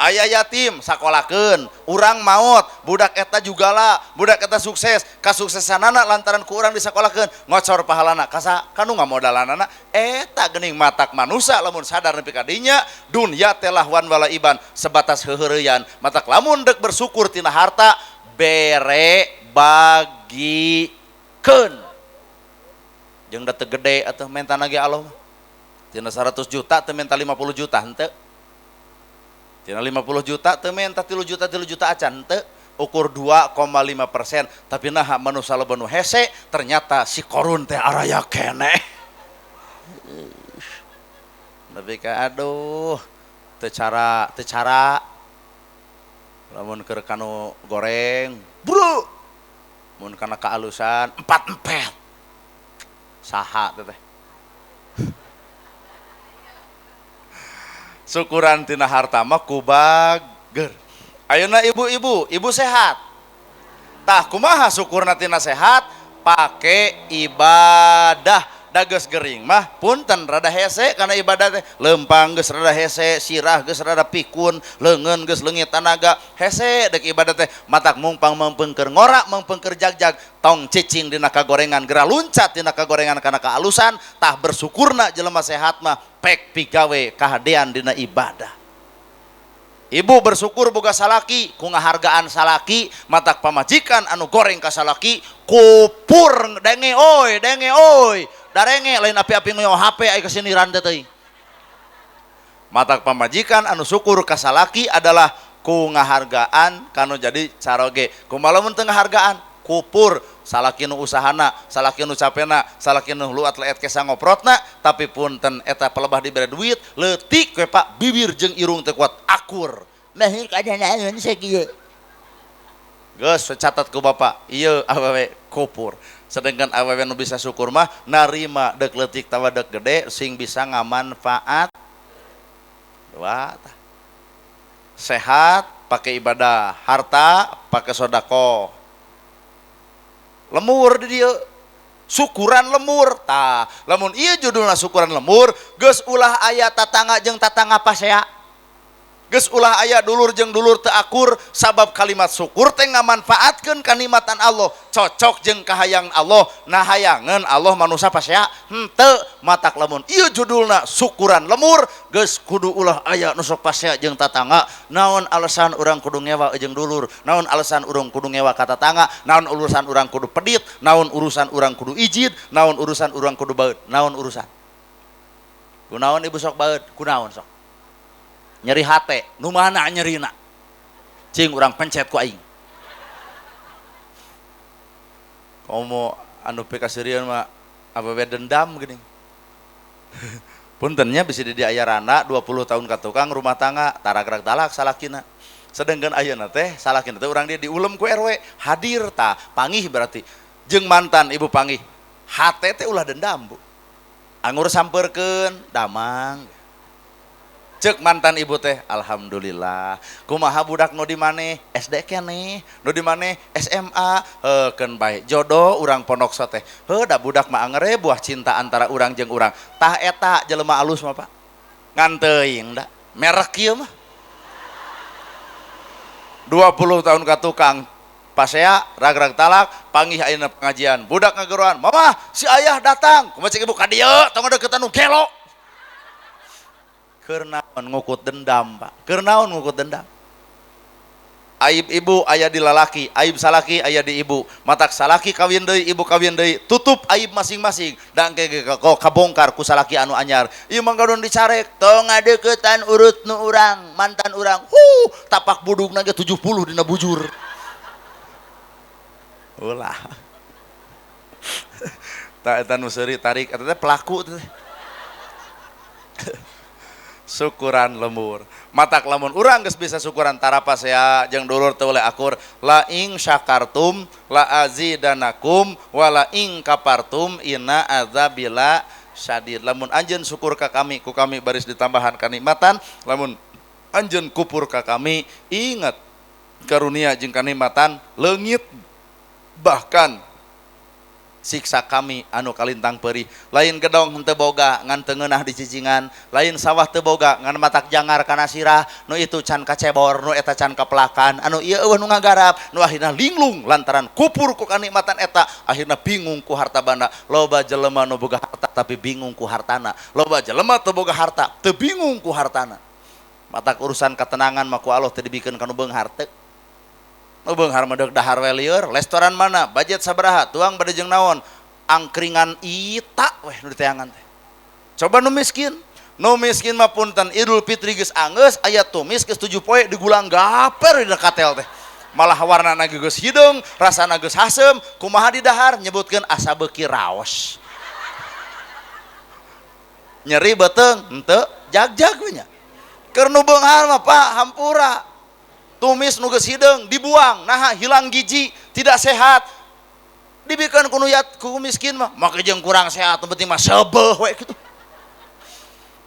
Aya yatim sakolakeun, urang maot, budak eta jugala, budak eta sukses, kasuksesanana lantaran ku urang disakolakeun, ngocor pahalana. Kasa kanu ngamodalanana eta geuning matak manusa lamun sadar nepi ka dinya dunya teh lahwan wala iban sebatas heuheureyan. Matak lamun deuk bersyukur tina harta bere bagikeun. Jeung da teu gede atuh mentana ge Allah mah. Tina 100 juta teu menta 50 juta henteu. Tina 50 juta teu menta 3 juta 3 juta acan henteu. Ukur 2,5%. Tapi naha manusa loba nu hese ternyata si korun teh araya keneh. Tapi ka aduh teu cara lamun keur kanu goreng bro mun kana kaalusan 4-4 saha teh syukuran tina harta mah ku bager. Ayeuna ibu-ibu, ibu sehat. Tah kumaha syukurna tina sehat? Pake ibadah. Da geus gering mah punten rada hese kana ibadah teh. Lempang geus rada hese, sirah geus rada pikun, leungeun geus leungit tanaga, hese deuk ibadah teh. Matak mungpang mempengker ngora, mempengker jagjag, tong cicing dina kagorengan, geura luncat dina kagorengan kana kaalusan. Tah bersyukurna jelema sehat mah pek pigawe kahadean dina ibadah. Ibu bersyukur boga salaki, ku ngahargaan salaki, matak pamajikan anu goreng ka salaki, kupur denge oi, darenge lain api-api ngoyo HP ai kesiniran teh teuing. Matak pamajikan anu syukur ka salaki adalah ku ngahargaan kanu jadi caroge. Kumaha lamun teu ngahargaan, kupur salaki nu usahana, salaki nu capena, salaki nu luat leet kesa ngoprotna, tapi punten eta pelebah dibere duit, leutik we Pak, bibir jeung irung teu kuat akur. Mah kadang-kadang sakieu. Geus catat ku bapak, ieu awewe kupur. Sedangkan awewe nu bisa syukur mah narima deuk leutik tawa deuk gede sing bisa ngamanfaat. Dua tah. Sehat pakai ibadah, harta pakai sedekah. Lemur di dieu syukuran lemur tah lamun ieu judulna syukuran lemur geus ulah aya tatangga jeung tatangga pasea, geus ulah aya dulur jeung dulur teu akur sabab kalimat syukur teh ngamanfaatkeun kanikmatan Allah cocok jeung kahayang Allah nah hayangeun Allah manusa pasea henteu. Matak lamun ieu judulna syukuran lemur geus kudu ulah aya nu sok pasea jeung tatangga. Naon alasan urang kudu ngewa jeung dulur, naon alasan urang kudu ngewa ka tatangga, naon urusan urang kudu pedit, naon urusan urang kudu ijid, naon urusan urang kudu baeud, naon urusan kunaon ibu sok baeud, kunaon sok nyeri hate, nu mana nyerina cing urang pencet ku aing. Komo anu pikasirieun mah awewe dendam geuning. Puntennya bisa di aya rana 20 tahun ka tukang rumah tangga taragrag talak salakina. Sedangkan ayeuna teh salakina teh urang dia diulem ku RW hadir tah pangih berarti jeung mantan ibu pangih. Hate teh ulah dendam Bu. Anggur sampeurkeun damang. Cek mantan ibu teh, alhamdulillah. Kumaha budak nu di maneh? SD keneh, nu di maneh SMA, heuh keun bae. Jodoh urang pondok teh. Heuh da budak mah angere buah cinta antara urang jeung urang. Tah eta jelema alus mah Pak. Ngan teuing da, merek ieu mah. 20 tahun ka tukang pasea rag-rag talak panggih ayeuna pengajian. Budak ngageroan, "Mama, si ayah datang." Kumaha cek ibu ka dieu, tong deukeutan nu gelo. Keur naon ngukut dendam Pak, keur naon ngukut dendam. Aib ibu aya di lalaki, aib salaki aya di ibu. Matak salaki kawin deui, ibu kawin deui, tutup aib masing-masing. Da engke kabongkar ku salaki anu anyar. Ieu mah gadon dicarek, tong ngadeuketan urut nu urang, mantan urang. Huh, tapak budugna ge 70 dina bujur. Ulah. Tah eta nu seuri tarik eta teh pelaku teh. Syukuran lembur. Matak lamun urang geus bisa syukuran tarapa sea jeung dulur teu boleh akur. La ing syakartum la azidanakum wa la ing kapartum inna adzabila syadid. Lamun anjeun syukur ka kami, ku kami baris ditambahan kanikmatan. Lamun anjeun kupur ka kami, ingat karunia jeung kanikmatan leungit bahkan siksa kami anu kalintang perih. Lain gedong henteu boga ngan teu ngeunah dicicingan, lain sawah teu boga ngan matak jangar kana sirah, nu itu can kacebor, nu eta can kapelakan, anu ieu eueuh nu ngagarap, nu akhirna linglung lantaran kupur ku kanikmatan eta, akhirna bingung ku harta banda. Loba jelema nu boga harta tapi bingung ku hartana, loba jelema teu boga harta teu bingung ku hartana. Matak urusan ketenangan mah ku Allah teu dibikeun ka nu beunghar teu. Nu beunghar mah deuk dahar we lieur, restoran mana, budget sabaraha, tuang bade jeung naon, angkringan ita weh nu diteangan teh. Coba nu miskin mah punten Idul Fitri geus anggeus aya tumis geus 7 poe digulang gaper dina katel teh. Malah warnana geus hideung, rasana geus haseum, kumaha di dahar nyebutkeun asa beuki raos. Nyeri beuteung henteu jag-jag we nya. Keur nu beunghar mah Pak hampura. Tumis nu geus hideung dibuang, naha hilang gizi, tidak sehat. Dibikeun ku nu yat ku miskin mah, make jeung kurang sehat, nu penting mah seubeuh we kitu.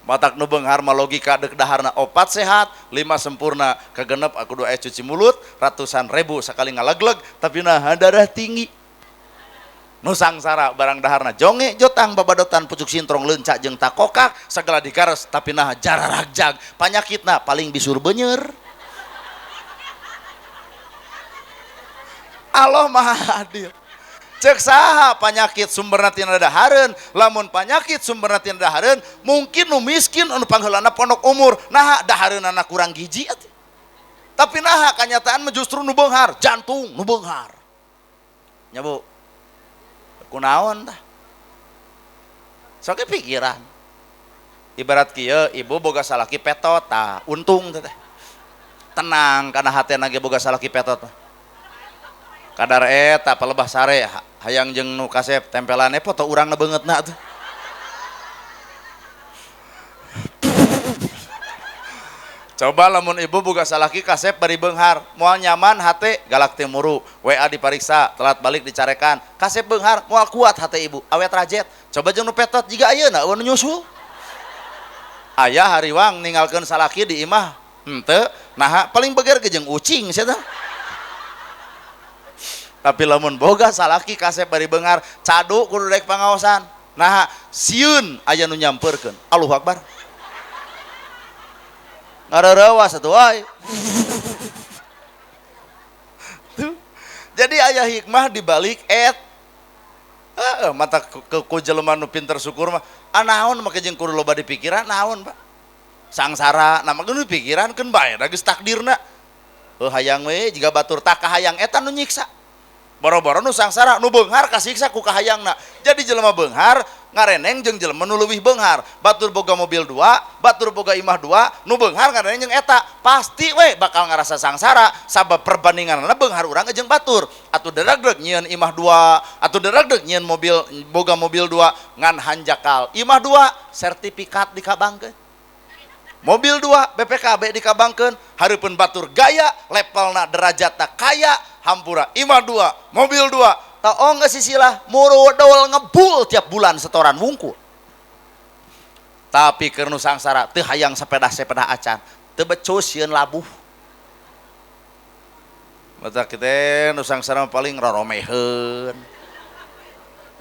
Matak nu beunghar mah logika deuk daharna 4 sehat, 5 sempurna, kagenep aku doa cuci mulut ratusan ribu sakali ngalegleg tapi naha darah tinggi. Nu sangsara barang daharna jonge jotang babadotan pucuk sintrong leunca jeung takokak sagala digares tapi naha jararagjag, panyakitna paling bisur beunyer. Allah Maha Adil. Cek saha panyakit sumberna tina dahareun, lamun panyakit sumberna tina dahareun, mungkin nu miskin anu pangheulana pondok umur, naha dahareunana kurang gizi atuh. Tapi naha kanyataan mah justru nu beunghar, jantung nu beunghar. Nya Bu. Kunaon tah? Sok pikiran. Ibarat kieu ibu boga salaki petot tah, untung teh. Tenang kana hatena ge boga salaki petot. Kadar eta palebah sare hayang jeung nu kasep tempelane foto urangna beungeutna atuh. Coba lamun ibu boga salaki kasep bari beunghar, moal nyaman hate galak teu muru, WA dipariksa, telat balik dicarekan. Kasep beunghar moal kuat hate ibu, awet rajet. Coba jeung nu petot jiga ayeuna eueuh nu nyusul. Aya hariwang ninggalkeun salaki di imah, henteu, naha paling beger ge jeung ucing sia teh. Tapi lamun boga salaki kasep bari beunghar, cadu kudu rek pangaosan. Naha sieun aya nu nyampeurkeun. Allahu Akbar. Ngareureuwas atuh wae. Tuh. Jadi aya hikmah di balik et. Heeh, mata ku jelema nu pinter syukur mah, ah naon make jeung kudu loba dipikiran naon, Pak. Sangsara, nah mah pikiran keun bae da geus takdirna. Heuh hayang we jiga batur tah kahayang eta nu nyiksa. Boro-boro nu sangsara, nu beunghar kasiksa ku kahayangna. Jadi jelema beunghar ngareneng jeung jelema nu leuwih beunghar. Batur boga mobil 2, batur boga imah 2, nu beunghar ngareneng jeung eta. Pasti we bakal ngarasa sangsara sabab perbandinganna beunghar urang jeung batur. Atuh dereg-dereg nyieun imah 2, atuh dereg-dereg nyieun mobil boga mobil 2 ngan hanjakal. Imah 2 sertifikat dikabangkeun. Mobil 2 BPKB dikabangkeun, hareupeun batur gaya, levelna derajatna kaya, hampura imah 2, mobil 2, taong geus sisilah murodol ngebul tiap bulan setoran wungkul. Tapi keur nu sangsara teu hayang sepeda-sepeda acan, teu becus sieun labuh. Mata kita nu sangsara paling roromeheun.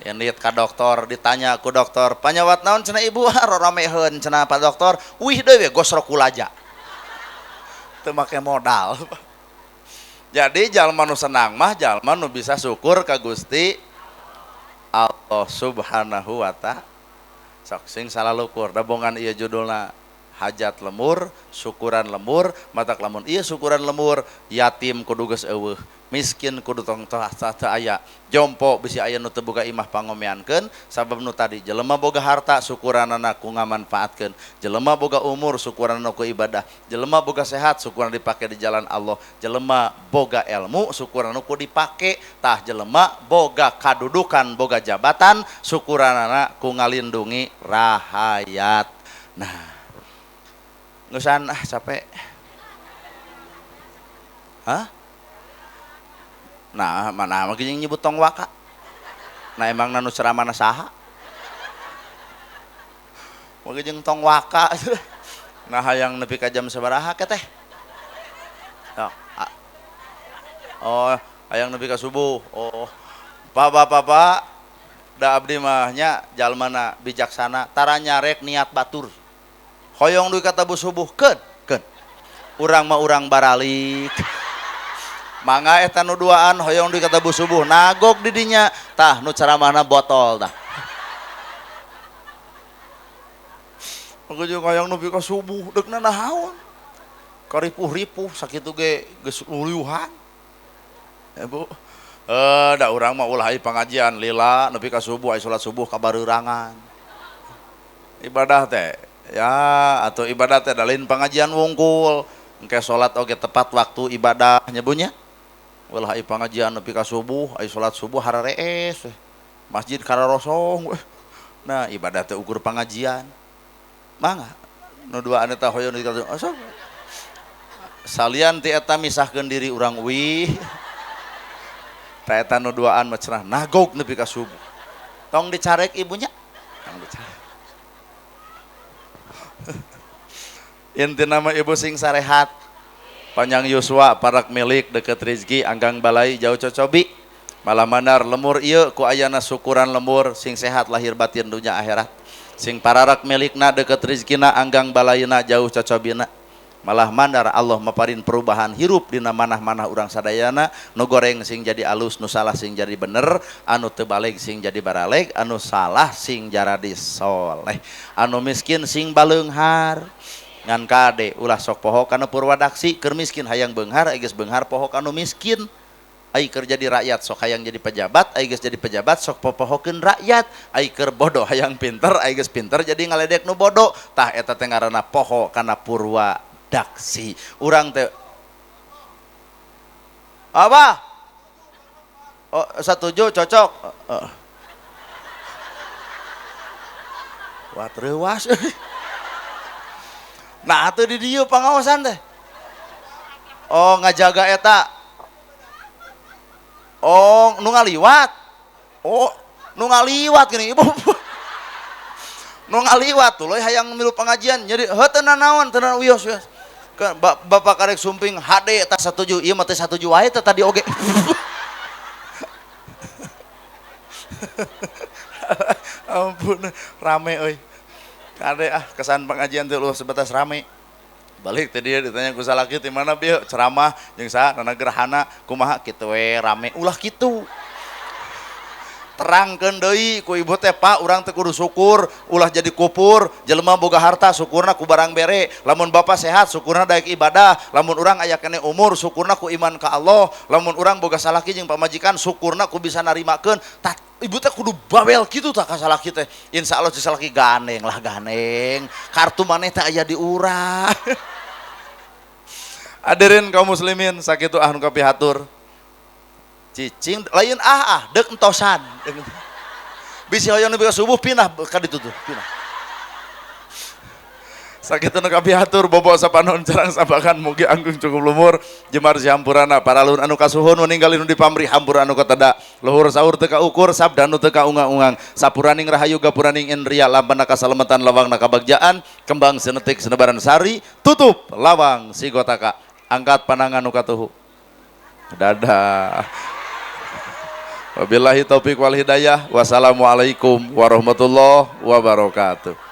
Yang lihat ka dokter, ditanya ku dokter, panyawat naon cenah ibu? Roromeheun cenah Pak Dokter. Wih deui we gosrok kulaja. Teu make modal. Jadi jalma nu senang mah jalma nu bisa syukur ka Gusti Allah Subhanahu wa ta'ala. Sok sing salalukur dabongan ieu judulna hajat lemur, syukuran lemur, matak lamun ieu syukuran lemur, yatim kudu geus eueuh, miskin kudu tong teu aya, jompo bisi aya nu teu boga imah pangomeankeun, sabab nu tadi jelema boga harta syukuranana ku ngamanfaatkeun, jelema boga umur syukuranana ku ibadah, jelema boga sehat syukuran dipake di jalan Allah, jelema boga ilmu syukuranana ku dipake, tah jelema boga kadudukan boga jabatan syukuranana ku ngalindungi rahayat. Nah, ngusan ah capek. Hah? Nah, mana mah geuning nyebut tong waka. Nah emang nu ceramahna saha? Mah jeung tong waka. Nah hayang nepi ka jam sabaraha ke teh? Oh, hayang nepi ka subuh. Oh. Bapak-bapak, da abdi mah nya jalmana bijaksana, tara nyarek niat batur. Hoyong duit kata bu subuh, keun, keun. Urang mah urang baralik. Mangga eta nu duaan hoyong duit kata bu subuh, nagok di dinya, tah nu ceramahna botol tah. Aku jeung hoyong nepi ka subuh, deukna naon? Karipuh-ripuh sakitu ge geus luyuhan. Ya Bu, da urang mah ulah aya pangajian lila nepi ka subuh, aya salat subuh kabareurangan. Ibadah teh ya atau ibadah teh lain pengajian wungkul, engke salat oge tepat waktu ibadah nyebunya. Ulah aya pengajian nepi ka subuh, aya salat subuh hararees masjid kararosong. Nah, ibadah teh ukur pengajian. Mangga nu duaan eta hoyong di oh, sok. Salian ti eta misahkeun diri urang uih. Ta eta nu duaan mah cenah nagog nepi ka subuh. Tong dicarek ibunya. Tong dicarek. Inti nama ibu sing sarehat, panjang yuswa parak milik deket rizki anggang balai jauh cocobi malah mandar lemur ieu ku ayana syukuran lemur sing sehat lahir batin dunia akhirat sing pararak milikna deket rizkina anggang balayna jauh cocobina malah mandar Allah maparin perubahan hirup dina manah-manah urang sadayana nu goreng sing jadi alus nu salah sing jadi bener anu teu baleg sing jadi baraleg anu salah sing jaradi soleh anu miskin sing baleunghar ngan kade ulah sok poho kana purwadaksi keur miskin hayang beunghar ai geus beunghar poho kanu miskin ai keur jadi rakyat sok hayang jadi pejabat ai geus jadi pejabat sok popohokeun rakyat ai keur bodoh hayang pinter ai geus pinter jadi ngaledek nu bodoh tah eta teh ngaranna poho kana purwadaksi urang teh apa? Oh, setuju cocok. Wah terus. Nah atuh di dieu pangaosan teh. Oh ngajaga eta. Oh nu ngaliwat. Oh nu ngaliwat gini ibu. Nu ngaliwat tuluy hayang milu pengajian jadi heuh teu nanaon teu wios wios. Bapak karek sumping HD eta satuju ieu mah teh satuju wae teh tadi oge. Ampun rame euy. Kade ah kesan pengajian teh lu sebatas rame. Balik teh dia ditanya ku salaki ti mana bieu ceramah jeung saha nana gerhana kumaha kitu we rame ulah kitu. Terangkeun deui ku ibu teh Pak urang teh kudu syukur ulah jadi kupur jelema boga harta syukurna ku barang bere lamun bapak sehat syukurna daek ibadah lamun urang aya keneh umur syukurna ku iman ka Allah lamun urang boga salaki jeung pamajikan syukurna ku bisa narimakeun tah ibu teh kudu bawel kitu tah ka salaki teh insyaallah si salaki ganeng lah ganeng kartu maneh teh aya di urang. Hadirin kaum muslimin sakitu ah nu kapihatur cicing lain ah deuk entosan bisi hoyong nepi ka subuh pindah ka ditu tuh pindah. Sakitu nu kapihatur, bobo sapanon carang sabakan, mugi anggung cukup lumur jemar sihampurana. Para luhur anu kasuhun, ninggalin nu dipamri hampura anu kateda luhur, saur teu kaukur, sabda nu teu kaungang-ungang, sapuraning rahayu, gapuraning indria, lampana kasalametan, lawangna kabagjaan, kembang senetik senebaran sari, tutup lawang sigotaka. Angkat panangan nu katuhu. Dadah. Wabillahi taufik wal hidayah. Wassalamualaikum warahmatullahi wabarakatuh.